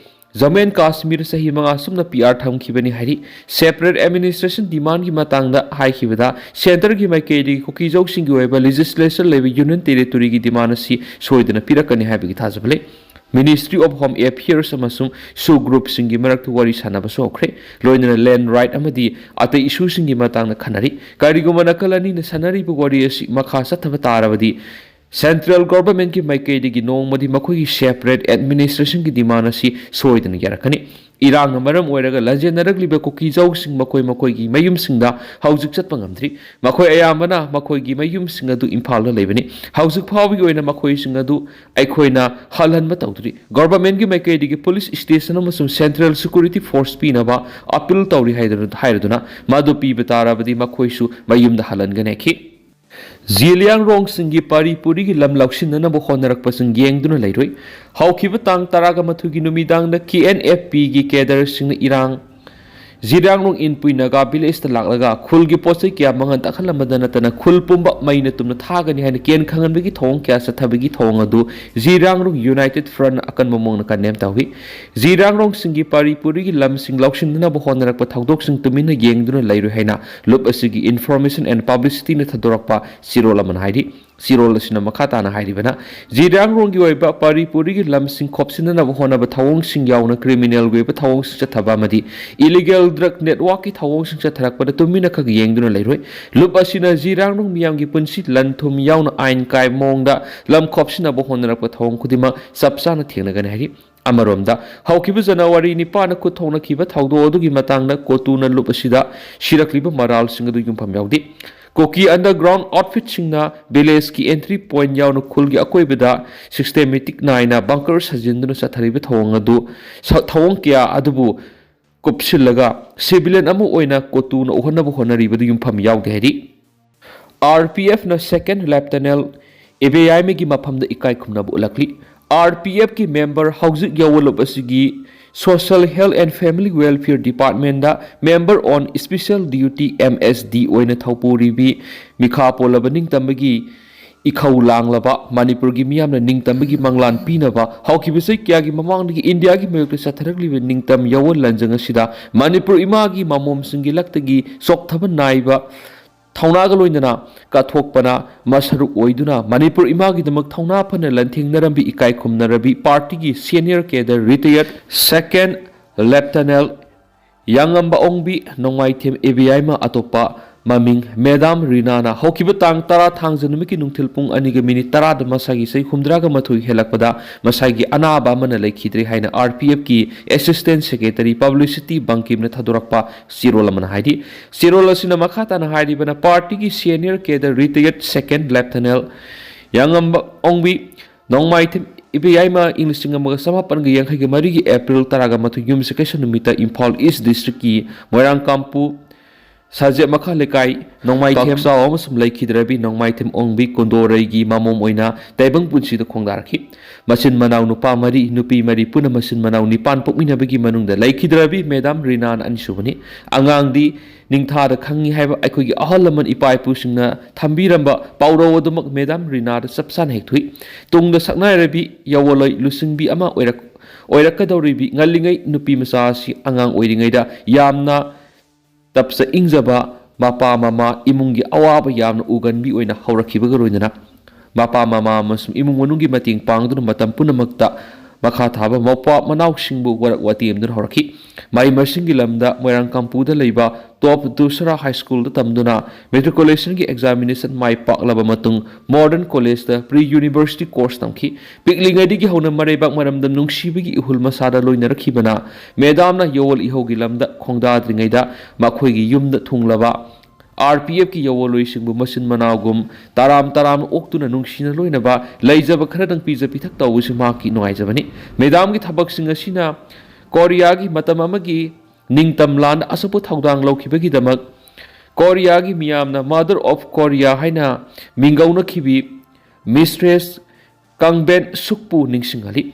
ꯖꯝꯃꯨ ꯑꯦꯟ ꯀꯥꯁꯃꯤꯔ ꯆꯍꯤ ꯃꯉꯥ ꯁꯨꯞꯅ ꯄꯤ ꯑꯥꯔ ꯊꯝꯈꯤꯕꯅꯤ ꯍꯥꯏꯔꯤ꯫ ꯁꯦꯄꯔꯦꯠ ꯑꯦꯗꯃꯤꯅꯤꯁꯇ꯭ꯔꯦꯁꯟ ꯗꯤꯃꯥꯟꯒꯤ ꯃꯇꯥꯡꯗ ꯍꯥꯏꯈꯤꯕꯗ, ꯁꯦꯟꯇꯔꯒꯤ ꯃꯥꯏꯀꯩꯗꯒꯤ ꯀꯨꯀꯤꯖꯧꯁꯤꯡꯒꯤ ꯑꯣꯏꯕ ꯂꯦꯖꯤꯁꯂꯦꯆꯔ ꯂꯩꯕ ꯌꯨꯅꯤꯌꯟ ꯇꯦꯔꯤꯇꯣꯔꯤꯒꯤ ꯗꯤꯃꯥꯟ ꯑꯁꯤ ꯁꯣꯏꯗꯅ ꯄꯤꯔꯛꯀꯅꯤ ꯍꯥꯏꯕꯒꯤ ꯊꯥꯖꯕ ꯂꯩ꯫ ꯃꯤꯅꯤꯁꯇ꯭ꯔꯤ ꯑꯣꯐ ꯍꯣꯝ ꯑꯦꯐꯤꯌꯔꯁ ꯑꯃꯁꯨꯡ ꯁꯨ ꯒ꯭ꯔꯨꯞꯁꯤꯡꯒꯤ ꯃꯔꯛꯇ ꯋꯥꯔꯤ ꯁꯥꯟꯅꯕꯁꯨ ꯍꯧꯈ꯭ꯔꯦ꯫ ꯂꯣꯏꯅꯅ ꯂꯦꯟꯗ ꯔꯥꯏꯠ ꯑꯃꯗꯤ ꯑꯇꯩ ꯏꯁꯨꯁꯤꯡꯒꯤ ꯃꯇꯥꯡꯗ ꯈꯟꯅꯔꯤ꯫ ꯀꯔꯤꯒꯨꯝꯕ ꯅꯥꯀꯜ ꯑꯅꯤꯅ ꯁꯥꯟꯅꯔꯤꯕ ꯋꯥꯔꯤ ꯑꯁꯤ ꯃꯈꯥ ꯆꯠꯊꯕ ꯇꯥꯔꯕꯗꯤ, ꯁꯦꯟꯇ꯭ꯔꯦꯜ ꯒꯣꯚꯔꯟꯃꯦꯟꯠꯀꯤ ꯃꯥꯏꯀꯩꯗꯒꯤ ꯅꯣꯡꯃꯗꯤ ꯃꯈꯣꯏꯒꯤ ꯁꯦꯄꯔꯦꯠ ꯑꯦꯗꯃꯤꯅꯤꯁꯇ꯭ꯔꯦꯁꯟꯒꯤ ꯗꯤꯃꯥꯟ ꯑꯁꯤ ꯁꯣꯏꯗꯅ ꯌꯥꯔꯛꯀꯅꯤ꯫ ꯏꯔꯥꯡꯅ ꯃꯔꯝ ꯑꯣꯏꯔꯒ ꯂꯥꯟꯖꯦꯟꯅꯔꯛꯂꯤꯕ ꯀꯨꯀꯤ-ꯖꯧꯁꯤꯡ ꯃꯈꯣꯏ ꯃꯈꯣꯏꯒꯤ ꯃꯌꯨꯝꯁꯤꯡꯗ ꯍꯧꯖꯤꯛ ꯆꯠꯄ ꯉꯝꯗ꯭ꯔꯤ꯫ ꯃꯈꯣꯏ ꯑꯌꯥꯝꯕꯅ ꯃꯈꯣꯏꯒꯤ ꯃꯌꯨꯝꯁꯤꯡ ꯑꯗꯨ ꯏꯝꯐꯥꯜꯗ ꯂꯩꯕꯅꯤ꯫ ꯍꯧꯖꯤꯛ ꯐꯥꯎꯕꯒꯤ ꯑꯣꯏꯅ ꯃꯈꯣꯏꯁꯤꯡ ꯑꯗꯨ ꯑꯩꯈꯣꯏꯅ ꯍꯜꯍꯟꯕ ꯇꯧꯗ꯭ꯔꯤ꯫ ꯒꯣꯚꯔꯟꯃꯦꯟꯠꯀꯤ ꯃꯥꯏꯀꯩꯗꯒꯤ ꯄꯨꯂꯤꯁ ꯁ꯭ꯇꯦꯁꯟ ꯑꯃꯁꯨꯡ ꯁꯦꯟꯇ꯭ꯔꯦꯜ ꯁꯦꯀ꯭ꯌꯨꯔꯤꯇꯤ ꯐꯣꯔꯁ ꯄꯤꯅꯕ ꯑꯄꯤꯜ ꯇꯧꯔꯤ ꯍꯥꯏꯗꯨꯅ, ꯍꯥꯏꯔꯗꯨꯅ ꯃꯗꯨ ꯄꯤꯕ ꯇꯥꯔꯕꯗꯤ ꯃꯈꯣꯏꯁꯨ ꯃꯌꯨꯝꯗ ꯍꯜꯍꯟꯒꯅꯤ ꯍꯥꯏꯈꯤ꯫ ꯖꯤꯂꯤꯌꯥꯡꯔꯣꯡꯁꯤꯡꯒꯤ ꯄꯥꯔꯤ ꯄꯨꯔꯤꯒꯤ ꯂꯝ ꯂꯧꯁꯤꯟꯅꯅꯕ ꯍꯣꯠꯅꯔꯛꯄꯁꯤꯡ ꯌꯦꯡꯗꯨꯅ ꯂꯩꯔꯣꯏ꯫ ꯍꯧꯈꯤꯕ ꯇꯥꯡ ꯇꯔꯥꯒ ꯃꯥꯊꯣꯏꯒꯤ ꯅꯨꯃꯤꯗꯥꯡꯗ ꯀꯦ ꯑꯦꯟ ꯑꯦꯐ ꯄꯤꯒꯤ ꯀꯦꯗꯔꯁꯤꯡꯅ ꯏꯔꯥꯡ ꯖꯤꯔꯥꯡꯔꯣꯡ ꯏꯟꯄꯨꯏ ꯅꯥꯒꯥ ꯚꯤꯂꯦꯖꯇ ꯂꯥꯛꯂꯒ ꯈꯨꯜꯒꯤ ꯄꯣꯠ ꯆꯩ ꯀꯌꯥ ꯃꯥꯡꯍꯟ ꯇꯥꯛꯍꯜꯂꯝꯕꯗ ꯅꯠꯇꯅ ꯈꯨꯜ ꯄꯨꯝꯕ ꯃꯩꯅ ꯇꯨꯝꯅ ꯊꯥꯒꯅꯤ ꯍꯥꯏꯅ ꯀꯦꯟ ꯈꯪꯍꯟꯕꯒꯤ ꯊꯧꯑꯣꯡ ꯀꯌꯥ ꯆꯠꯊꯕꯒꯤ ꯊꯧꯑꯣꯡ ꯑꯗꯨ ꯖꯤꯔꯥꯡꯔꯣꯡ ꯌꯨꯅꯥꯏꯇꯦꯗ ꯐ꯭ꯔꯟꯠꯅ ꯑꯀꯟꯕ ꯃꯑꯣꯡꯗ ꯀꯟꯗꯦꯝ ꯇꯧꯏ꯫ ꯖꯤꯔꯥꯡꯔꯣꯡꯁꯤꯡꯒꯤ ꯄꯥꯔꯤ ꯄꯨꯔꯤꯒꯤ ꯂꯝꯁꯤꯡ ꯂꯧꯁꯤꯟꯅꯅꯕ ꯍꯣꯠꯅꯔꯛꯄ ꯊꯧꯗꯣꯛꯁꯤꯡ ꯇꯨꯃꯤꯟꯅ ꯌꯦꯡꯗꯨꯅ ꯂꯩꯔꯣꯏ ꯍꯥꯏꯅ ꯂꯨꯞ ꯑꯁꯤꯒꯤ Information and Publicityꯅ ꯊꯥꯗꯣꯔꯛꯄ ꯆꯦꯔꯣꯜ ꯑꯃꯅ ꯍꯥꯏꯔꯤ꯫ ꯆꯦꯔꯣꯜ ꯑꯁꯤꯅ ꯃꯈꯥ ꯇꯥꯅ ꯍꯥꯏꯔꯤꯕꯅ, ꯖꯤꯔꯥꯡꯔꯣꯡꯒꯤ ꯑꯣꯏꯕ ꯄꯥꯔꯤ ꯄꯨꯔꯤꯒꯤ ꯂꯝꯁꯤꯡ ꯈꯣꯞꯆꯤꯟꯅꯅꯕ ꯍꯣꯠꯅꯕ ꯊꯧꯑꯣꯡꯁꯤꯡ ꯌꯥꯎꯅ ꯀ꯭ꯔꯤꯃꯤꯅꯦꯜꯒꯤ ꯑꯣꯏꯕ ꯊꯧꯑꯣꯡꯁꯤꯡ ꯆꯠꯊꯕ ꯑꯃꯗꯤ ꯏꯂꯤꯒꯦꯜ ꯗ꯭ꯔꯒ ꯅꯦꯠꯋꯥꯔꯛꯀꯤ ꯊꯧꯑꯣꯡꯁꯤꯡ ꯆꯠꯊꯔꯛꯄꯗ ꯇꯨꯃꯤꯟꯅꯈꯛ ꯌꯦꯡꯗꯨꯅ ꯂꯩꯔꯣꯏ꯫ ꯂꯨꯞ ꯑꯁꯤꯅ ꯖꯤꯔꯥꯡꯔꯣꯡ ꯃꯤꯌꯥꯝꯒꯤ ꯄꯨꯟꯁꯤ ꯂꯟ-ꯊꯨꯝ ꯌꯥꯎꯅ ꯑꯥꯏꯟ ꯀꯥꯏꯕ ꯃꯑꯣꯡꯗ ꯂꯝ ꯈꯣꯞꯆꯤꯟꯅꯕ ꯍꯣꯠꯅꯔꯛꯄ ꯊꯧꯑꯣꯡ ꯈꯨꯗꯤꯡꯃꯛ ꯆꯞ ꯆꯥꯅ ꯊꯦꯡꯅꯒꯅꯤ ꯍꯥꯏꯔꯤ꯫ ꯑꯃꯔꯣꯝꯗ, ꯍꯧꯈꯤꯕ ꯖꯅꯋꯥꯔꯤ ꯅꯤꯄꯥꯟꯗ ꯈꯨꯠ ꯊꯣꯛꯅꯈꯤꯕ ꯊꯧꯗꯣꯛ ꯑꯗꯨꯒꯤ ꯃꯇꯥꯡꯗ ꯀꯣꯇꯨꯅ ꯂꯨꯞ ꯑꯁꯤꯗ ꯁꯤꯔꯛꯂꯤꯕ ꯃꯔꯥꯜꯁꯤꯡ ꯑꯗꯨ ꯌꯨꯝꯐꯝ ꯌꯥꯎꯗꯦ꯫ ꯀꯨꯀꯤ ꯑꯟꯗꯔꯒ꯭ꯔꯥꯎꯟ ꯑꯥꯎꯠꯐꯤꯠꯁꯤꯡꯅ ꯚꯤꯂꯦꯖꯀꯤ ꯑꯦꯟꯇ꯭ꯔꯤ ꯄꯣꯏꯟꯠ ꯌꯥꯎꯅ ꯈꯨꯜꯒꯤ ꯑꯀꯣꯏꯕꯗ ꯁꯤꯁꯇꯦꯃꯦꯇꯤꯛ ꯅꯥꯏꯅ ꯕꯪꯀꯔ ꯁꯥꯖꯤꯟꯗꯨꯅ ꯆꯠꯊꯔꯤꯕ ꯊꯧꯑꯣꯡ ꯑꯗꯨ, ꯁ-, ꯊꯧꯑꯣꯡ ꯀꯌꯥ ꯑꯗꯨꯕꯨ ꯀꯨꯞꯁꯤꯜꯂꯒ ꯁꯤꯚꯤꯂꯤꯌꯟ ꯑꯃ ꯑꯣꯏꯅ ꯀꯣꯇꯨꯅ ꯎꯍꯟꯅꯕ ꯍꯣꯠꯅꯔꯤꯕꯗꯨ ꯌꯨꯝꯐꯝ ꯌꯥꯎꯗꯦ ꯍꯥꯏꯔꯤ꯫ ꯑꯥꯔ ꯄꯤ ꯑꯦꯐꯅ ꯁꯦꯀꯦꯟꯗ ꯂꯦꯐꯇꯅꯦꯟ ꯏꯕꯦꯌꯥꯏꯃꯒꯤ ꯃꯐꯝꯗ ꯏꯀꯥꯏ ꯈꯨꯝꯅꯕ ꯎꯠꯂꯛꯂꯤ꯫ ꯑꯥꯔ ꯄꯤ ꯑꯦꯐꯀꯤ ꯃꯦꯝꯕꯔ ꯍꯧꯖꯤꯛ ꯌꯥꯎꯕ ꯂꯨꯞ ꯑꯁꯤꯒꯤ Social Health and Family Welfare Departmentꯗ Member on Special Duty, M S D, ꯑꯣꯏꯅ ꯊꯧꯄꯨꯔꯤꯕꯤ ꯃꯤꯈꯥ ꯄꯣꯜꯂꯕ ꯅꯤꯡꯇꯝꯕꯒꯤ ꯏꯈꯧ ꯂꯥꯡꯂꯕ ꯃꯅꯤꯄꯨꯔꯒꯤ ꯃꯤꯌꯥꯝꯅ ꯅꯤꯡꯇꯝꯕꯒꯤ ꯃꯪꯂꯥꯟ ꯄꯤꯅꯕ ꯍꯧꯈꯤꯕ ꯆꯍꯤ ꯀꯌꯥꯒꯤ ꯃꯃꯥꯡꯗꯒꯤ ꯏꯟꯗꯤꯌꯥꯒꯤ ꯃꯥꯌꯣꯛꯇ ꯆꯠꯊꯔꯛꯂꯤꯕ ꯅꯤꯡꯇꯝ ꯌꯥꯋꯣꯜ ꯂꯟꯖꯪ ꯑꯁꯤꯗ ꯃꯅꯤꯄꯨꯔ ꯏꯃꯥꯒꯤ ꯃꯃꯣꯝꯁꯤꯡꯒꯤ ꯂꯛꯇꯒꯤ ꯆꯣꯛꯊꯕ ꯅꯥꯏꯕ ꯊꯧꯅꯥꯒ ꯂꯣꯏꯅꯅ ꯀꯠꯊꯣꯛꯄꯅ ꯃꯁꯔꯨꯛ ꯑꯣꯏꯗꯨꯅ ꯃꯅꯤꯄꯨꯔ ꯏꯃꯥꯒꯤꯗꯃꯛ ꯊꯧꯅꯥ ꯐꯅ ꯂꯟꯊꯦꯡꯅꯔꯝꯕꯤ ꯏꯀꯥꯏ ꯈꯨꯝꯅꯔꯕꯤ ꯄꯥꯔꯇꯤꯒꯤ senior cadre retired second lieutenant ꯌꯥꯉꯝꯕ ꯑꯣꯡꯕꯤ ꯅꯣꯡꯃꯥꯏꯊꯦꯝ ꯏꯕꯦꯌꯥꯏꯃ ꯑꯇꯣꯞꯄ ꯃꯃꯤꯡ ꯃꯦꯗꯥꯝ ꯔꯤꯅꯥꯅ ꯍꯧꯈꯤꯕ ꯇꯥꯡ ꯇꯔꯥ ꯊꯥꯡꯖ ꯅꯨꯃꯤꯠꯀꯤ ꯅꯨꯡꯊꯤꯜ ꯄꯨꯡ ꯑꯅꯤꯒ ꯃꯤꯅꯤꯠ ꯇꯔꯥꯗ ꯃꯁꯥꯒꯤ ꯆꯍꯤ ꯍꯨꯝꯗ꯭ꯔꯥꯒ ꯃꯥꯊꯣꯏ ꯍꯦꯜꯂꯛꯄꯗ ꯃꯁꯥꯒꯤ ꯑꯅꯥꯕ ꯑꯃꯅ ꯂꯩꯈꯤꯗ꯭ꯔꯦ ꯍꯥꯏꯅ ꯑꯥꯔ ꯄꯤ ꯑꯦꯐꯀꯤ ꯑꯦꯁꯤꯁꯇꯦꯟ ꯁꯦꯀ꯭ꯔꯦꯇꯔꯤ ꯄꯕ꯭ꯂꯤꯁꯤꯇꯤ ꯕꯪꯀꯤꯝꯅ ꯊꯥꯗꯣꯔꯛꯄ ꯆꯦꯔꯣꯜ ꯑꯃꯅ ꯍꯥꯏꯔꯤ꯫ ꯆꯦꯔꯣꯜ ꯑꯁꯤꯅ ꯃꯈꯥ ꯇꯥꯅ ꯍꯥꯏꯔꯤꯕꯅ, ꯄꯥꯔꯇꯤꯒꯤ ꯁꯦꯅꯤꯌꯔ ꯀꯦꯗꯔ ꯔꯤꯇꯥꯌꯔꯗ ꯁꯦꯀꯦꯟꯗ ꯂꯦꯐꯇꯅꯦꯟ ꯌꯥꯉꯝꯕ ꯑꯣꯡꯕꯤ ꯅꯣꯡꯃꯥꯏꯊꯦꯝ ꯏꯕꯦꯌꯥꯏꯃ ꯏꯪ ꯂꯤꯁꯤꯡ ꯑꯃꯒ ꯆꯃꯥꯄꯟꯒ ꯌꯥꯡꯈꯩꯒ ꯃꯔꯤꯒꯤ ꯑꯦꯄ꯭ꯔꯤꯜ ꯇꯔꯥꯒ ꯃꯥꯊꯣꯏ ꯌꯨꯝꯁꯀꯩꯁ ꯅꯨꯃꯤꯠꯇ ꯏꯝꯐꯥꯜ ꯏꯁ ꯗꯤꯁꯇ꯭ꯔꯤꯛꯀꯤ ꯃꯣꯏꯔꯥꯡꯀꯥꯝꯄꯨ ꯁꯥꯖꯦꯞ ꯃꯈꯥ ꯂꯩꯀꯥꯏ ꯅꯣꯡꯃꯥꯏꯊꯦꯝ ꯀꯛꯆꯥꯎ ꯑꯃꯁꯨꯡ ꯂꯩꯈꯤꯗ꯭ꯔꯕꯤ ꯅꯣꯡꯃꯥꯏꯊꯦꯝ ꯑꯣꯡꯕꯤ ꯀꯨꯟꯗꯣꯔꯩꯒꯤ ꯃꯃꯣꯝ ꯑꯣꯏꯅ ꯇꯥꯏꯕꯪ ꯄꯨꯟꯁꯤꯗ ꯈꯣꯡꯗꯥꯔꯛꯈꯤ꯫ ꯃꯆꯤꯟ ꯃꯅꯥꯎ ꯅꯨꯄꯥ ꯃꯔꯤ, ꯅꯨꯄꯤ ꯃꯔꯤ, ꯄꯨꯟꯅ ꯃꯆꯤꯟ ꯃꯅꯥꯎ ꯅꯤꯄꯥꯟ ꯄꯣꯛꯃꯤꯟꯅꯕꯒꯤ ꯃꯅꯨꯡꯗ ꯂꯩꯈꯤꯗ꯭ꯔꯕꯤ ꯃꯦꯗꯥꯝ ꯔꯤꯅꯥꯅ ꯑꯅꯤꯁꯨꯕꯅꯤ꯫ ꯑꯉꯥꯡꯗꯤ ꯅꯤꯡꯊꯥꯗ ꯈꯪꯉꯤ ꯍꯥꯏꯕ ꯑꯩꯈꯣꯏꯒꯤ ꯑꯍꯜ ꯂꯃꯟ ꯏꯄꯥ ꯏꯄꯨꯁꯤꯡꯅ ꯊꯝꯕꯤꯔꯝꯕ ꯄꯥꯎꯔꯧ ꯑꯗꯨꯃꯛ ꯃꯦꯗꯥꯝ ꯔꯤꯅꯥꯗ ꯆꯞ ꯆꯥꯅ ꯍꯦꯛ ꯊꯣꯛꯏ꯫ ꯇꯨꯡꯗ ꯁꯛꯅꯥꯏꯔꯕꯤ ꯌꯥꯋꯣꯜꯂꯣꯏ ꯂꯨꯆꯤꯡꯕꯤ ꯑꯃ ꯑꯣꯏꯔꯛ-, ꯑꯣꯏꯔꯛꯀꯗꯧꯔꯤꯕꯤ ꯉꯜꯂꯤꯉꯩ ꯅꯨꯄꯤ ꯃꯆꯥ ꯑꯁꯤ ꯑꯉꯥꯡ ꯑꯣꯏꯔꯤꯉꯩꯗ ꯌꯥꯝꯅ ꯇꯞꯆ ꯏꯪꯖꯕ ꯃꯄꯥ ꯃꯃꯥ, ꯏꯃꯨꯡꯒꯤ ꯑꯋꯥꯕ ꯌꯥꯝꯅ ꯎꯒꯟꯕꯤ ꯑꯣꯏꯅ ꯍꯧꯔꯛꯈꯤꯕꯒ ꯂꯣꯏꯅꯅ ꯃꯄꯥ ꯃꯃꯥ ꯑꯃꯁꯨꯡ ꯏꯃꯨꯡ ꯃꯅꯨꯡꯒꯤ ꯃꯇꯦꯡ ꯄꯥꯡꯗꯨꯅ ꯃꯇꯝ ꯄꯨꯝꯅꯃꯛꯇ ꯃꯈꯥ ꯊꯥꯕ ꯃꯧꯄ꯭ꯋꯥ ꯃꯅꯥꯎꯁꯤꯡꯕꯨ ꯋꯥꯔꯛ ꯋꯥꯇꯦꯝꯗꯨꯅ ꯍꯧꯔꯛꯈꯤ꯫ ꯃꯍꯩ ꯃꯁꯤꯡꯒꯤ ꯂꯝꯗ ꯃꯣꯏꯔꯥꯡꯀꯥꯝꯄꯨꯗ ꯂꯩꯕ ꯇꯣꯞ ꯗꯨꯁꯔꯥ ꯍꯥꯏ ꯁ꯭ꯀꯨꯜꯗ ꯇꯝꯗꯨꯅ ꯃꯦꯇ꯭ꯔꯤꯀꯨꯂꯦꯁꯟꯒꯤ ꯑꯦꯛꯖꯥꯃꯤꯅꯦꯁꯟ ꯃꯥꯏ ꯄꯥꯛꯂꯕ ꯃꯇꯨꯡ ꯃꯣꯗꯔꯟ ꯀꯣꯂꯦꯖꯇ ꯄ꯭ꯔꯤ ꯌꯨꯅꯤꯚꯔꯁꯤꯇꯤ ꯀꯣꯔꯁ ꯇꯝꯈꯤ꯫ ꯄꯤꯛꯂꯤꯉꯩꯗꯒꯤ ꯍꯧꯅ ꯃꯔꯩꯕꯥꯛ ꯃꯔꯝꯗꯝ ꯅꯨꯡꯁꯤꯕꯒꯤ ꯏꯍꯨꯜ ꯃꯁꯥꯗ ꯂꯣꯏꯅꯔꯛꯈꯤꯕꯅ ꯃꯦꯗꯥꯝꯅ ꯌꯣꯜ ꯏꯍꯧꯒꯤ ꯂꯝꯗ ꯈꯣꯡꯗꯥꯗ꯭ꯔꯤꯉꯩꯗ ꯃꯈꯣꯏꯒꯤ ꯌꯨꯝꯗ ꯊꯨꯡꯂꯕ ꯑꯥꯔ ꯄꯤ ꯑꯦꯐꯀꯤ ꯌꯥꯋꯣꯜꯂꯣꯏꯁꯤꯡꯕꯨ ꯃꯆꯤꯟ ꯃꯅꯥꯎꯒꯨꯝ ꯇꯔꯥꯝ ꯇꯔꯥꯝꯅ ꯑꯣꯛꯇꯨꯅ ꯅꯨꯡꯁꯤꯅ ꯂꯣꯏꯅꯕ ꯂꯩꯖꯕ ꯈꯔꯗꯪ ꯄꯤꯖ ꯄꯤꯊꯛ ꯇꯧꯕꯁꯤ ꯃꯍꯥꯛꯀꯤ ꯅꯨꯡꯉꯥꯏꯖꯕꯅꯤ꯫ ꯃꯦꯗꯥꯝꯒꯤ ꯊꯕꯛꯁꯤꯡ ꯑꯁꯤꯅ ꯀꯣꯔꯤꯌꯥꯒꯤ ꯃꯇꯝ ꯑꯃꯒꯤ ꯅꯤꯡꯇꯝ ꯂꯥꯟꯗ ꯑꯆꯧꯕ ꯊꯧꯗꯥꯡ ꯂꯧꯈꯤꯕꯒꯤꯗꯃꯛ ꯀꯣꯔꯤꯌꯥꯒꯤ ꯃꯤꯌꯥꯝꯅ Mother of Korea ꯍꯥꯏꯅ ꯃꯤꯡꯒꯧꯅꯈꯤꯕꯤ ꯃꯤꯁꯇ꯭ꯔꯦꯁ ꯀꯥꯡꯕꯦꯟ ꯁꯨꯛꯄꯨ ꯅꯤꯡꯁꯤꯡꯍꯜꯂꯤ꯫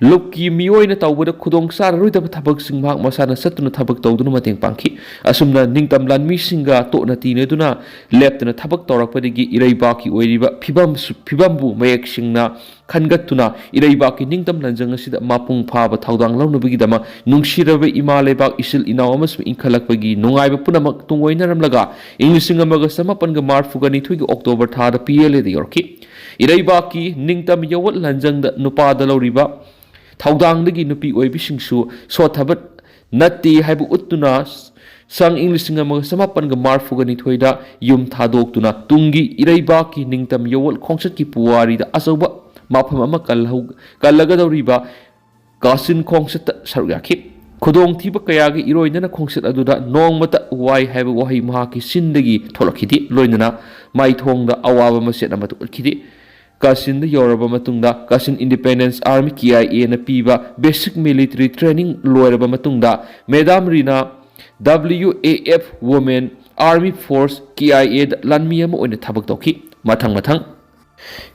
ꯂꯨꯞꯀꯤ ꯃꯤꯑꯣꯏꯅ ꯇꯧꯕꯗ ꯈꯨꯗꯣꯡ ꯆꯥꯔꯔꯣꯏꯗꯕ ꯊꯕꯛꯁꯤꯡ ꯃꯍꯥꯛ ꯃꯁꯥꯅ ꯆꯠꯇꯨꯅ ꯊꯕꯛ ꯇꯧꯗꯨꯅ ꯃꯇꯦꯡ ꯄꯥꯡꯈꯤ꯫ ꯑꯁꯨꯝꯅ ꯅꯤꯡꯇꯝ ꯂꯥꯟꯃꯤꯁꯤꯡꯒ ꯇꯣꯠꯅ ꯇꯤꯅꯗꯨꯅ ꯂꯦꯞꯇꯅ ꯊꯕꯛ ꯇꯧꯔꯛꯄꯗꯒꯤ ꯏꯔꯩꯕꯥꯛꯀꯤ ꯑꯣꯏꯔꯤꯕ ꯐꯤꯕꯝꯁꯨ-, ꯐꯤꯕꯝꯕꯨ ꯃꯌꯦꯛ ꯁꯦꯡꯅ ꯈꯟꯒꯠꯇꯨꯅ ꯏꯔꯩꯕꯥꯛꯀꯤ ꯅꯤꯡꯇꯝ ꯂꯥꯟꯖꯪ ꯑꯁꯤꯗ ꯃꯄꯨꯡ ꯐꯥꯕ ꯊꯧꯗꯥꯡ ꯂꯧꯅꯕꯒꯤꯗꯃꯛ ꯅꯨꯡꯁꯤꯔꯕ ꯏꯃꯥ ꯂꯩꯕꯥꯛ, ꯏꯆꯤꯜ ꯏꯅꯥꯎ ꯑꯃꯁꯨꯡ ꯏꯟꯈꯠꯂꯛꯄꯒꯤ ꯅꯨꯡꯉꯥꯏꯕ ꯄꯨꯝꯅꯃꯛ ꯇꯨꯡꯑꯣꯏꯅꯔꯝꯂꯒ ꯏꯪ ꯂꯤꯁꯤꯡ ꯑꯃꯒ ꯆꯃꯥꯄꯟꯒ ꯃꯔꯤꯐꯨꯒ ꯅꯤꯊꯣꯏꯒꯤ ꯑꯣꯛꯇꯣꯕꯔ ꯊꯥꯗ ꯄꯤ ꯑꯦꯜ ꯑꯦꯗ ꯌꯧꯔꯛꯈꯤ꯫ ꯏꯔꯩꯕꯥꯛꯀꯤ ꯅꯤꯡꯇꯝ ꯌꯥꯋꯣꯜ ꯂꯥꯟꯖꯪꯗ ꯅꯨꯄꯥꯗ ꯂꯧꯔꯤꯕ ꯊꯧꯗꯥꯡꯗꯒꯤ ꯅꯨꯄꯤ ꯑꯣꯏꯕꯤꯁꯤꯡꯁꯨ ꯁꯣꯠꯊꯕ ꯅꯠꯇꯦ ꯍꯥꯏꯕ ꯎꯠꯇꯨꯅ ꯁꯪ ꯏꯪ ꯂꯤꯁꯤꯡ ꯑꯃꯒ ꯆꯃꯥꯄꯟꯒ ꯃꯔꯤꯐꯨꯒ ꯅꯤꯊꯣꯏꯗ ꯌꯨꯝ ꯊꯥꯗꯣꯛꯇꯨꯅ ꯇꯨꯡꯒꯤ ꯏꯔꯩꯕꯥꯛꯀꯤ ꯅꯤꯡꯇꯝ ꯌꯣꯜ ꯈꯣꯡꯆꯠꯀꯤ ꯄꯨꯋꯥꯔꯤꯗ ꯑꯆꯧꯕ ꯃꯐꯝ ꯑꯃ ꯀꯜꯍꯧ-, ꯀꯜꯂꯒꯗꯧꯔꯤꯕ ꯀꯥꯆꯤꯟ ꯈꯣꯡꯆꯠꯇ ꯁꯔꯨꯛ ꯌꯥꯈꯤ꯫ ꯈꯨꯗꯣꯡꯊꯤꯕ ꯀꯌꯥꯒꯤ ꯏꯔꯣꯏꯅꯅ ꯈꯣꯡꯆꯠ ꯑꯗꯨꯗ ꯅꯣꯡꯃꯇ ꯋꯥꯏ ꯍꯥꯏꯕ ꯋꯥꯍꯩ ꯃꯍꯥꯛꯀꯤ ꯆꯤꯟꯗꯒꯤ ꯊꯣꯛꯂꯛꯈꯤꯗꯦ꯫ ꯂꯣꯏꯅꯅ ꯃꯥꯏꯊꯣꯡꯗ ꯑꯋꯥꯕ ꯃꯆꯦꯠ ꯑꯃꯠꯇ ꯎꯠꯈꯤꯗꯦ꯫ ꯀꯥꯆꯤꯟꯗ ꯌꯧꯔꯕ ꯃꯇꯨꯡꯗ ꯀꯥꯆꯤꯟ Independence Army, K I A ꯅ ꯄꯤꯕ basic military training ꯂꯣꯏꯔꯕ ꯃꯇꯨꯡꯗ madam Rina W A F Women Army Force, K I A ꯗ ꯂꯥꯟꯃꯤ ꯑꯃ ꯑꯣꯏꯅ ꯊꯕꯛ ꯇꯧꯈꯤ꯫ ꯃꯊꯪ ꯃꯊꯪ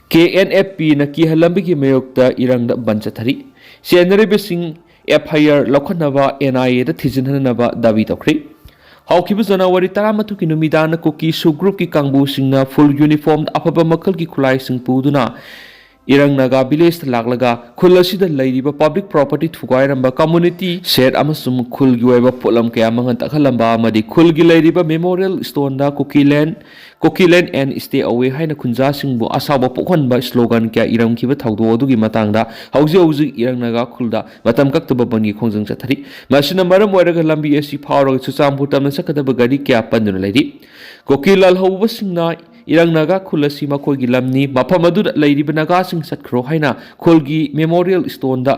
K N F P ꯅ ꯀꯤꯍꯜꯂꯝꯕꯒꯤ ꯃꯥꯌꯣꯛꯇ ꯏꯔꯪꯗ ꯕꯟ ꯆꯠꯊꯔꯤ꯫ ꯆꯦꯟꯅꯔꯤꯕꯁꯤꯡ F I R ꯂꯧꯈꯠꯅꯕ N I A ꯗ ꯊꯤꯖꯤꯟꯍꯟꯅꯕ ꯗꯥꯕꯤ ꯇꯧꯈ꯭ꯔꯤ꯫ ꯍꯧꯈꯤꯕ ꯖꯅꯋꯥꯔꯤ ꯇꯔꯥꯃꯥꯊꯣꯏꯒꯤ ꯅꯨꯃꯤꯗꯥꯡꯗ ꯀꯨꯀꯤ ꯁꯨ group ꯀꯤ ꯀꯥꯡꯕꯨꯁꯤꯡꯅ full uniform ꯑꯐꯕ ꯃꯈꯜꯒꯤ ꯈꯨꯠꯂꯥꯏꯁꯤꯡ ꯄꯨꯗꯨꯅ ꯏꯔꯪ ꯅꯥꯒꯥ village ꯇ ꯂꯥꯛꯂꯒ ꯈꯨꯜ ꯑꯁꯤꯗ ꯂꯩꯔꯤꯕ public property ꯊꯨꯒꯥꯏꯔꯝꯕ, community shed ꯑꯃꯁꯨꯡ ꯈꯨꯜꯒꯤ ꯑꯣꯏꯕ ꯄꯣꯠꯂꯝ ꯀꯌꯥ ꯃꯥꯡꯍꯟ ꯇꯥꯛꯍꯜꯂꯝꯕ ꯑꯃꯗꯤ ꯈꯨꯜꯒꯤ ꯂꯩꯔꯤꯕ memorial stone the "Kuki land, Kuki land and stay away" ꯍꯥꯏꯅ ꯈꯨꯟꯖꯥꯁꯤꯡꯕꯨ ꯑꯁꯥꯎꯕ ꯄꯣꯛꯍꯟꯕ slogan ꯀꯌꯥ ꯏꯔꯝꯈꯤꯕ ꯊꯧꯗꯣꯛ ꯑꯗꯨꯒꯤ ꯃꯇꯥꯡꯗ ꯍꯧꯖꯤꯛ ꯍꯧꯖꯤꯛ ꯏꯔꯪ ꯅꯥꯒꯥ ꯈꯨꯜꯗ ꯃꯇꯝ ꯀꯛꯇꯕ ꯕꯟꯒꯤ ꯈꯣꯡꯖꯪ ꯆꯠꯊꯔꯤ꯫ ꯃꯁꯤꯅ ꯃꯔꯝ ꯑꯣꯏꯔꯒ ꯂꯝꯕꯤ ꯑꯁꯤ ꯐꯥꯎꯔꯒ ꯆꯨꯔꯆꯥꯟꯄꯨꯔ ꯇꯝꯅ ꯆꯠꯀꯗꯕ ꯒꯥꯔꯤ ꯀꯌꯥ ꯄꯟꯗꯨꯅ ꯂꯩꯔꯤ꯫ ꯀꯨꯀꯤ ꯂꯥꯜꯍꯧꯕꯁꯤꯡꯅ ꯏꯔꯪ ꯅꯥꯒꯥ ꯈꯨꯜ ꯑꯁꯤ ꯃꯈꯣꯏꯒꯤ ꯂꯝꯅꯤ, ꯃꯐꯝ ꯑꯗꯨꯗ ꯂꯩꯔꯤꯕ ꯅꯥꯒꯥꯁꯤꯡ ꯆꯠꯈ꯭ꯔꯣ ꯍꯥꯏꯅ ꯈꯨꯜꯒꯤ memorial stone ꯗ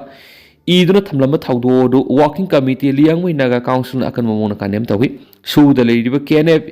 ꯏꯗꯨꯅ ꯊꯝꯂꯝꯕ ꯊꯧꯗꯣꯛ ꯑꯗꯨ working committee, Liangmai Naga council ꯅ ꯑꯀꯟꯕ ꯃꯑꯣꯡꯗ condemn ꯇꯧꯏ꯫ ꯁꯨꯗ ꯂꯩꯔꯤꯕ K N F,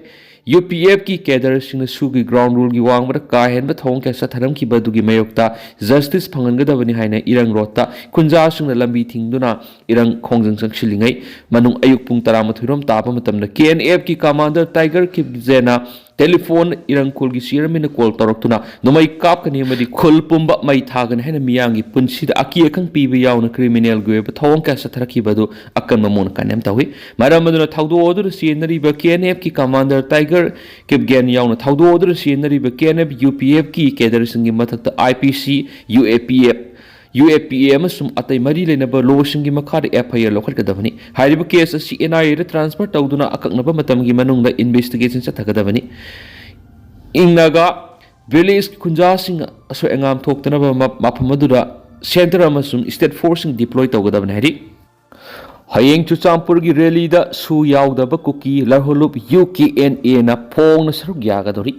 U P F ꯀꯤ cadre ꯁꯤꯡꯅ ꯁꯨꯒꯤ ground rule ꯒꯤ ꯋꯥꯡꯃꯗ ꯀꯥ ꯍꯦꯟꯕ ꯊꯧꯑꯣꯡ ꯀꯌꯥ ꯆꯠꯊꯔꯝꯈꯤꯕ ꯑꯗꯨꯒꯤ ꯃꯥꯌꯣꯛꯇ justice ꯐꯪꯍꯟꯒꯗꯕꯅꯤ ꯍꯥꯏꯅ ꯏꯔꯪ road ꯇ ꯈꯨꯟꯖꯥꯁꯤꯡꯅ ꯂꯝꯕꯤ ꯊꯤꯡꯗꯨꯅ ꯏꯔꯪ ꯈꯣꯡꯖꯪ ꯆꯪꯁꯤꯜꯂꯤꯉꯩ ꯃꯅꯨꯡ ꯑꯌꯨꯛ ꯄꯨꯡ ꯇꯔꯥꯃꯥꯊꯣꯏ ꯔꯣꯝ ꯇꯥꯕ ꯃꯇꯝꯗ K N F ꯀꯤ commander Tiger Kipgenꯅ telephone ꯏꯔꯪ ꯈꯨꯜꯒꯤ chairman ꯅ call ꯇꯧꯔꯛꯇꯨꯅ ꯅꯣꯡꯃꯩ ꯀꯥꯞꯀꯅꯤ ꯑꯃꯗꯤ ꯈꯨꯜ ꯄꯨꯝꯕ ꯃꯩ ꯊꯥꯒꯅꯤ ꯍꯥꯏꯅ ꯃꯤꯌꯥꯝꯒꯤ ꯄꯨꯟꯁꯤꯗ ꯑꯀꯤ ꯑꯈꯪ ꯄꯤꯕ ꯌꯥꯎꯅ criminal ꯒꯤ ꯑꯣꯏꯕ ꯊꯧꯑꯣꯡ ꯀꯌꯥ ꯆꯠꯊꯔꯛꯈꯤꯕ ꯑꯗꯨ ꯑꯀꯟꯕ ꯃꯑꯣꯡꯗ condemn ꯇꯧꯏ꯫ ꯃꯔꯝ ꯑꯗꯨꯅ ꯊꯧꯗꯣꯛ ꯑꯗꯨꯗ ꯆꯦꯟꯅꯔꯤꯕ K N F ꯀꯤ commander Tiger Kipgen ꯌꯥꯎꯅ ꯊꯧꯗꯣꯛ ꯑꯗꯨꯗ ꯆꯦꯟꯅꯔꯤꯕ K N F, U P F ꯀꯤ cadre ꯁꯤꯡꯒꯤ ꯃꯊꯛꯇ I P C, U A P F, U A P A ꯑꯃꯁꯨꯡ ꯑꯇꯩ ꯃꯔꯤ ꯂꯩꯅꯕ law ꯁꯤꯡꯒꯤ ꯃꯈꯥꯗ F I R ꯂꯧꯈꯠꯀꯗꯕꯅꯤ꯫ ꯍꯥꯏꯔꯤꯕ case ꯑꯁꯤ N I A the transfer ꯇꯧꯗꯨꯅ ꯑꯀꯛꯅꯕ ꯃꯇꯝꯒꯤ ꯃꯅꯨꯡꯗ investigation ꯆꯠꯊꯒꯗꯕꯅꯤ꯫ ꯏꯪ ꯅꯥꯒꯥ village ꯈꯨꯟꯖꯥꯁꯤꯡ ꯑꯁꯣꯏ ꯑꯉꯥꯝ ꯊꯣꯛꯇꯅꯕ ꯃ-, ꯃꯐꯝ ꯑꯗꯨꯗ centre ꯑꯃꯁꯨꯡ state force ꯁꯤꯡ deploy ꯇꯧꯒꯗꯕꯅꯤ ꯍꯥꯏꯔꯤ꯫ ꯍꯌꯦꯡ ꯆꯨꯔꯆꯥꯟꯄꯨꯔꯒꯤ ꯔꯦꯂꯤꯗ ꯁꯨ ꯌꯥꯎꯗꯕ ꯀꯨꯀꯤ ꯂꯔꯍꯨꯂꯨꯞ ꯌꯨ ꯀꯦ ꯑꯦꯟ ꯑꯦꯅ ꯐꯣꯡꯅ ꯁꯔꯨꯛ ꯌꯥꯒꯗꯧꯔꯤ꯫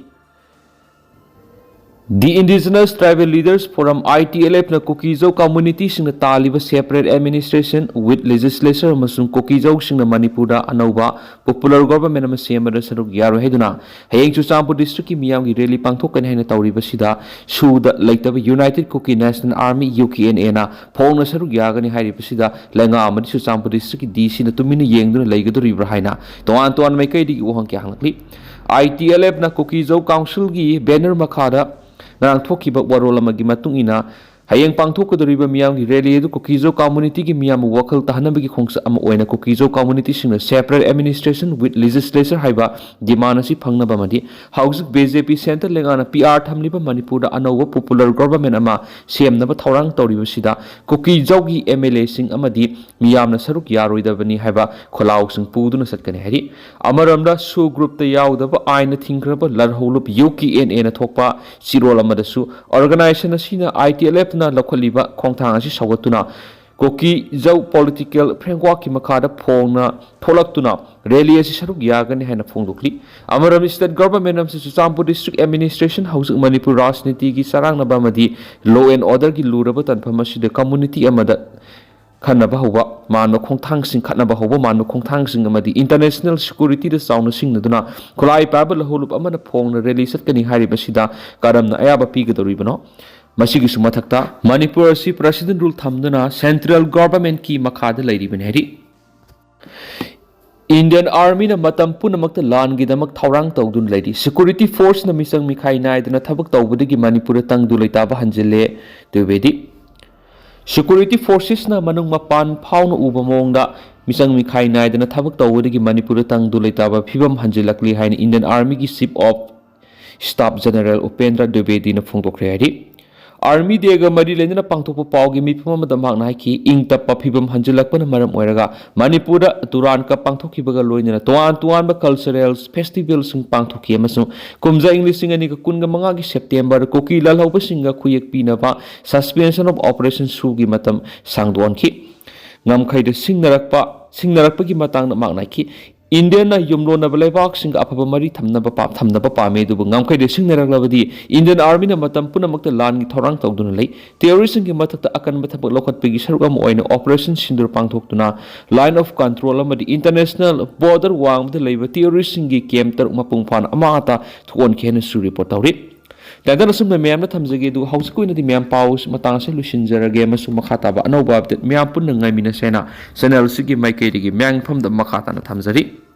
The Indigenous Tribal Leaders Forum, I T L F ꯅ ꯀꯨꯀꯤꯖꯧ ꯀꯝꯃꯨꯅꯤꯇꯤꯁꯤꯡꯅ ꯇꯥꯜꯂꯤꯕ separate administration with legislature ꯑꯃꯁꯨꯡ ꯀꯨꯀꯤꯖꯧꯁꯤꯡꯅ ꯃꯅꯤꯄꯨꯔꯗ ꯑꯅꯧꯕ popular government ꯑꯃ ꯁꯦꯝꯕꯗ ꯁꯔꯨꯛ ꯌꯥꯔꯣꯏ ꯍꯥꯏꯗꯨꯅ ꯍꯌꯦꯡ ꯆꯨꯔꯆꯥꯟꯄꯨꯔ district ꯀꯤ ꯃꯤꯌꯥꯝꯒꯤ ꯔꯦꯂꯤ ꯄꯥꯡꯊꯣꯛꯀꯅꯤ ꯍꯥꯏꯅ ꯇꯧꯔꯤꯕꯁꯤꯗ ꯁꯨꯗ ꯂꯩꯇꯕ United Kuki National Army, U K N A ꯅ ꯐꯣꯡꯅ ꯁꯔꯨꯛ ꯌꯥꯒꯅꯤ ꯍꯥꯏꯔꯤꯕꯁꯤꯗ ꯂꯩꯉꯥꯛ ꯑꯃꯗꯤ ꯆꯨꯔꯆꯥꯟꯄꯨꯔ district ꯀꯤ D C ꯅ ꯇꯨꯃꯤꯟꯅ ꯌꯦꯡꯗꯨꯅ ꯂꯩꯒꯗꯧꯔꯤꯕ꯭ꯔꯥ ꯍꯥꯏꯅ ꯇꯣꯉꯥꯟ ꯇꯣꯉꯥꯟꯕ ꯃꯥꯏꯀꯩꯗꯒꯤ ꯋꯥꯍꯪ ꯀꯌꯥ ꯍꯪꯂꯛꯂꯤ꯫ I T L F ꯅ ꯀꯨꯀꯤꯖꯧ council ꯒꯤ banner ꯃꯈꯥꯗ ꯉꯔꯥꯡ ꯊꯣꯛꯈꯤꯕ ꯋꯥꯔꯣꯜ ꯑꯃꯒꯤ ꯃꯇꯨꯡ ꯏꯟꯅ, ꯍꯌꯦꯡ ꯄꯥꯡꯊꯣꯛꯀꯗꯧꯔꯤꯕ ꯃꯤꯌꯥꯝꯒꯤ ꯔꯦꯂꯤ ꯑꯗꯨ ꯀꯨꯀꯤꯖꯧ ꯀꯝꯃꯨꯅꯤꯇꯤꯒꯤ ꯃꯤꯌꯥꯝꯕꯨ ꯋꯥꯈꯜ ꯇꯥꯍꯟꯅꯕꯒꯤ ꯈꯣꯡꯆꯠ ꯑꯃ ꯑꯣꯏꯅ ꯀꯨꯀꯤꯖꯧ ꯀꯝꯃꯨꯅꯤꯇꯤꯁꯤꯡꯅ separate administration with legislature ꯍꯥꯏꯕ demand ꯑꯁꯤ ꯐꯪꯅꯕ ꯑꯃꯗꯤ ꯍꯧꯖꯤꯛ B J P centre ꯂꯩꯉꯥꯛꯅ P R ꯊꯝꯂꯤꯕ ꯃꯅꯤꯄꯨꯔꯗ ꯑꯅꯧꯕ popular government ꯑꯃ ꯁꯦꯝꯅꯕ ꯊꯧꯔꯥꯡ ꯇꯧꯔꯤꯕꯁꯤꯗ ꯀꯨꯀꯤꯖꯧꯒꯤ M L A ꯁꯤꯡ ꯑꯃꯗꯤ ꯃꯤꯌꯥꯝꯅ ꯁꯔꯨꯛ ꯌꯥꯔꯣꯏꯗꯕꯅꯤ ꯍꯥꯏꯕ ꯈꯣꯜꯂꯥꯎꯁꯤꯡ ꯄꯨꯗꯨꯅ ꯆꯠꯀꯅꯤ ꯍꯥꯏꯔꯤ꯫ ꯑꯃꯔꯣꯝꯗ, ꯁꯨ group ꯇ ꯌꯥꯎꯗꯕ ꯑꯥꯏꯟꯅ ꯊꯤꯡꯈ꯭ꯔꯕ ꯂꯔꯍꯧꯂꯨꯞ U K N A ꯅ ꯊꯣꯛꯄ ꯆꯤꯔꯣꯜ ꯑꯃꯗꯁꯨ, organization ꯑꯁꯤꯅ I T L F ꯅ ꯂꯧꯈꯠꯂꯤꯕ ꯈꯣꯡꯊꯥꯡ ꯑꯁꯤ ꯁꯧꯒꯠꯇꯨꯅ ꯀꯨꯀꯤꯖꯧ political framework ꯀꯤ ꯃꯈꯥꯗ ꯐꯣꯡꯅ ꯊꯣꯛꯂꯛꯇꯨꯅ ꯔꯦꯂꯤ ꯑꯁꯤ ꯁꯔꯨꯛ ꯌꯥꯒꯅꯤ ꯍꯥꯏꯅ ꯐꯣꯡꯗꯣꯛꯂꯤ꯫ ꯑꯃꯔꯣꯝꯗ, state government ꯑꯃꯁꯨꯡ ꯆꯨꯔꯆꯥꯟꯄꯨꯔ district administration ꯍꯧꯖꯤꯛ ꯃꯅꯤꯄꯨꯔ ꯔꯥꯖꯅꯤꯇꯤꯒꯤ ꯆꯔꯥꯡꯅꯕ ꯑꯃꯗꯤ law and order ꯒꯤ ꯂꯨꯔꯕ ꯇꯥꯟꯐꯝ ꯑꯁꯤꯗ community ꯑꯃꯗ ꯈꯟꯅꯕ ꯍꯧꯕ ꯃꯥꯟꯕ ꯈꯣꯡꯊꯥꯡꯁꯤꯡ, ꯈꯠꯅꯕ ꯍꯧꯕ ꯃꯥꯟꯕ ꯈꯣꯡꯊꯥꯡꯁꯤꯡ ꯑꯃꯗꯤ international security ꯗ ꯆꯥꯎꯅ ꯁꯤꯡꯅꯗꯨꯅ ꯈꯨꯠꯂꯥꯏ ꯄꯥꯏꯕ ꯂꯧꯍꯧꯂꯨꯞ ꯑꯃꯅ ꯐꯣꯡꯅ ꯔꯦꯂꯤ ꯆꯠꯀꯅꯤ ꯍꯥꯏꯔꯤꯕꯁꯤꯗ ꯀꯔꯝꯅ ꯑꯌꯥꯕ ꯄꯤꯒꯗꯧꯔꯤꯕꯅꯣ? ꯃꯁꯤꯒꯤꯁꯨ ꯃꯊꯛꯇ, ꯃꯅꯤꯄꯨꯔ ꯑꯁꯤ president rule ꯊꯝꯗꯨꯅ central government ꯀꯤ ꯃꯈꯥꯗ ꯂꯩꯔꯤꯕꯅꯤ ꯍꯥꯏꯔꯤ꯫ Indian Army ꯅ ꯃꯇꯝ ꯄꯨꯝꯅꯃꯛꯇ ꯂꯥꯟꯒꯤꯗꯃꯛ ꯊꯧꯔꯥꯡ ꯇꯧꯗꯨꯅ ꯂꯩꯔꯤ꯫ Security force ꯅ ꯃꯤꯆꯪ ꯃꯤꯈꯥꯏ ꯅꯥꯏꯗꯅ ꯊꯕꯛ ꯇꯧꯕꯗꯒꯤ ꯃꯅꯤꯄꯨꯔꯗ ꯇꯪꯗꯨ ꯂꯩꯇꯥꯕ ꯍꯟꯖꯤꯜꯂꯦ꯫ ꯇ꯭ꯋꯤꯕꯦꯗꯤ꯫ Security forces ꯅ ꯃꯅꯨꯡ ꯃꯄꯥꯟ ꯐꯥꯎꯅ ꯎꯕ ꯃꯑꯣꯡꯗ ꯃꯤꯆꯪ ꯃꯤꯈꯥꯏ ꯅꯥꯏꯗꯅ ꯊꯕꯛ ꯇꯧꯕꯗꯒꯤ ꯃꯅꯤꯄꯨꯔꯗ ꯇꯪꯗꯨ ꯂꯩꯇꯥꯕ ꯐꯤꯕꯝ ꯍꯟꯖꯤꯜꯂꯛꯂꯤ ꯍꯥꯏꯅ Indian Army ꯒꯤ Chief of Staff General Upendra ꯗ꯭ꯋꯤꯕꯦꯗꯤꯅ ꯐꯣꯡꯗꯣꯛꯈ꯭ꯔꯦ ꯍꯥꯏꯔꯤ꯫ Army Day ꯒ ꯃꯔꯤ ꯂꯩꯅꯅ ꯄꯥꯡꯊꯣꯛꯄ ꯄꯥꯎꯒꯤ ꯃꯤꯐꯝ ꯑꯃꯗ ꯃꯍꯥꯛꯅ ꯍꯥꯏꯈꯤ, ꯏꯪ ꯇꯞꯄ ꯐꯤꯕꯝ ꯍꯟꯖꯤꯜꯂꯛꯄꯅ ꯃꯔꯝ ꯑꯣꯏꯔꯒ ꯃꯅꯤꯄꯨꯔꯗ Duran Cup ꯄꯥꯡꯊꯣꯛꯈꯤꯕꯒ ꯂꯣꯏꯅꯅ ꯇꯣꯉꯥꯟ ꯇꯣꯉꯥꯟꯕ cultural festival ꯁꯤꯡ ꯄꯥꯡꯊꯣꯛꯈꯤ ꯑꯃꯁꯨꯡ ꯀꯨꯝꯖꯥ ꯏꯪ ꯂꯤꯁꯤꯡ ꯑꯅꯤꯒ ꯀꯨꯟꯒ ꯃꯉꯥꯒꯤ September ꯀꯨꯀꯤ ꯂꯥꯜꯍꯧꯕꯁꯤꯡꯒ ꯈꯨꯌꯦꯛ ꯄꯤꯅꯕ suspension of operation ꯁꯨꯒꯤ ꯃꯇꯝ ꯁꯥꯡꯗꯣꯛꯍꯟꯈꯤ꯫ ꯉꯝꯈꯩꯗ ꯁꯤꯡꯅꯔꯛꯄ ꯁꯤꯡꯅꯔꯛꯄꯒꯤ ꯃꯇꯥꯡꯗ ꯃꯍꯥꯛꯅ ꯍꯥꯏꯈꯤ꯫ ꯏꯟꯗꯤꯌꯥꯅ ꯌꯨꯝꯂꯣꯟꯅꯕ ꯂꯩꯕꯥꯛꯁꯤꯡꯒ ꯑꯐꯕ ꯃꯔꯤ ꯊꯝꯅꯕ ꯄꯥ- ꯊꯝꯅꯕ ꯄꯥꯝꯃꯤ, ꯑꯗꯨꯕꯨ ꯉꯝꯈꯩꯗ ꯁꯤꯡꯅꯔꯛꯂꯕꯗꯤ ꯏꯟꯗꯤꯌꯥꯟ ꯑꯥꯔꯃꯤꯅ ꯃꯇꯝ ꯄꯨꯝꯅꯃꯛꯇ ꯂꯥꯟꯒꯤ ꯊꯧꯔꯥꯡ ꯇꯧꯗꯨꯅ ꯂꯩ꯫ ꯇꯦꯔꯣꯔꯤꯁ꯭ꯠꯁꯤꯡꯒꯤ ꯃꯊꯛꯇ ꯑꯀꯟꯕ ꯊꯕꯛ ꯂꯧꯈꯠꯄꯒꯤ ꯁꯔꯨꯛ ꯑꯃ ꯑꯣꯏꯅ ꯑꯣꯄꯔꯦꯁꯟ ꯁꯤꯟꯗꯨꯔ ꯄꯥꯡꯊꯣꯛꯇꯨꯅ ꯂꯥꯏꯟ ꯑꯣꯐ ꯀꯟꯇ꯭ꯔꯣꯜ ꯑꯃꯗꯤ ꯏꯟꯇꯔꯅꯦꯁꯅꯦꯜ ꯕꯣꯔꯗꯔ ꯋꯥꯡꯃꯗ ꯂꯩꯕ ꯇꯦꯔꯣꯔꯤꯁ꯭ꯠꯁꯤꯡꯒꯤ ꯀꯦꯝꯞ ꯇꯔꯨꯛ ꯃꯄꯨꯡ ꯐꯥꯅ ꯑꯃ ꯉꯥꯛꯇ ꯊꯣꯛꯍꯟꯈꯤ ꯍꯥꯏꯅꯁꯨ ꯔꯤꯄꯣꯔꯠ ꯇꯧꯔꯤ꯫ ꯇꯥꯏꯇꯜ ꯑꯁꯨꯝꯅ ꯃꯌꯥꯝꯅ ꯊꯝꯖꯒꯦ, ꯑꯗꯨꯒ ꯍꯧꯖꯤꯛꯀꯤ ꯑꯣꯏꯅꯗꯤ ꯃꯌꯥꯝ ꯄꯥꯎ ꯃꯇꯥꯡ ꯑꯁꯤ ꯂꯣꯏꯁꯤꯟꯖꯔꯒꯦ ꯑꯃꯁꯨꯡ ꯃꯈꯥ ꯇꯥꯕ ꯑꯅꯧꯕ ꯑꯞꯗꯦꯠ ꯃꯌꯥꯝ ꯄꯨꯟꯅ ꯉꯥꯏꯃꯤꯟꯅꯁꯦ ꯍꯥꯏꯅ ꯆꯦꯅꯦꯜ ꯑꯁꯤꯒꯤ ꯃꯥꯏꯀꯩꯗꯒꯤ ꯃꯌꯥꯝꯒꯤ ꯃꯐꯝꯗ ꯃꯈꯥ ꯇꯥꯅ ꯊꯝꯖꯔꯤ꯫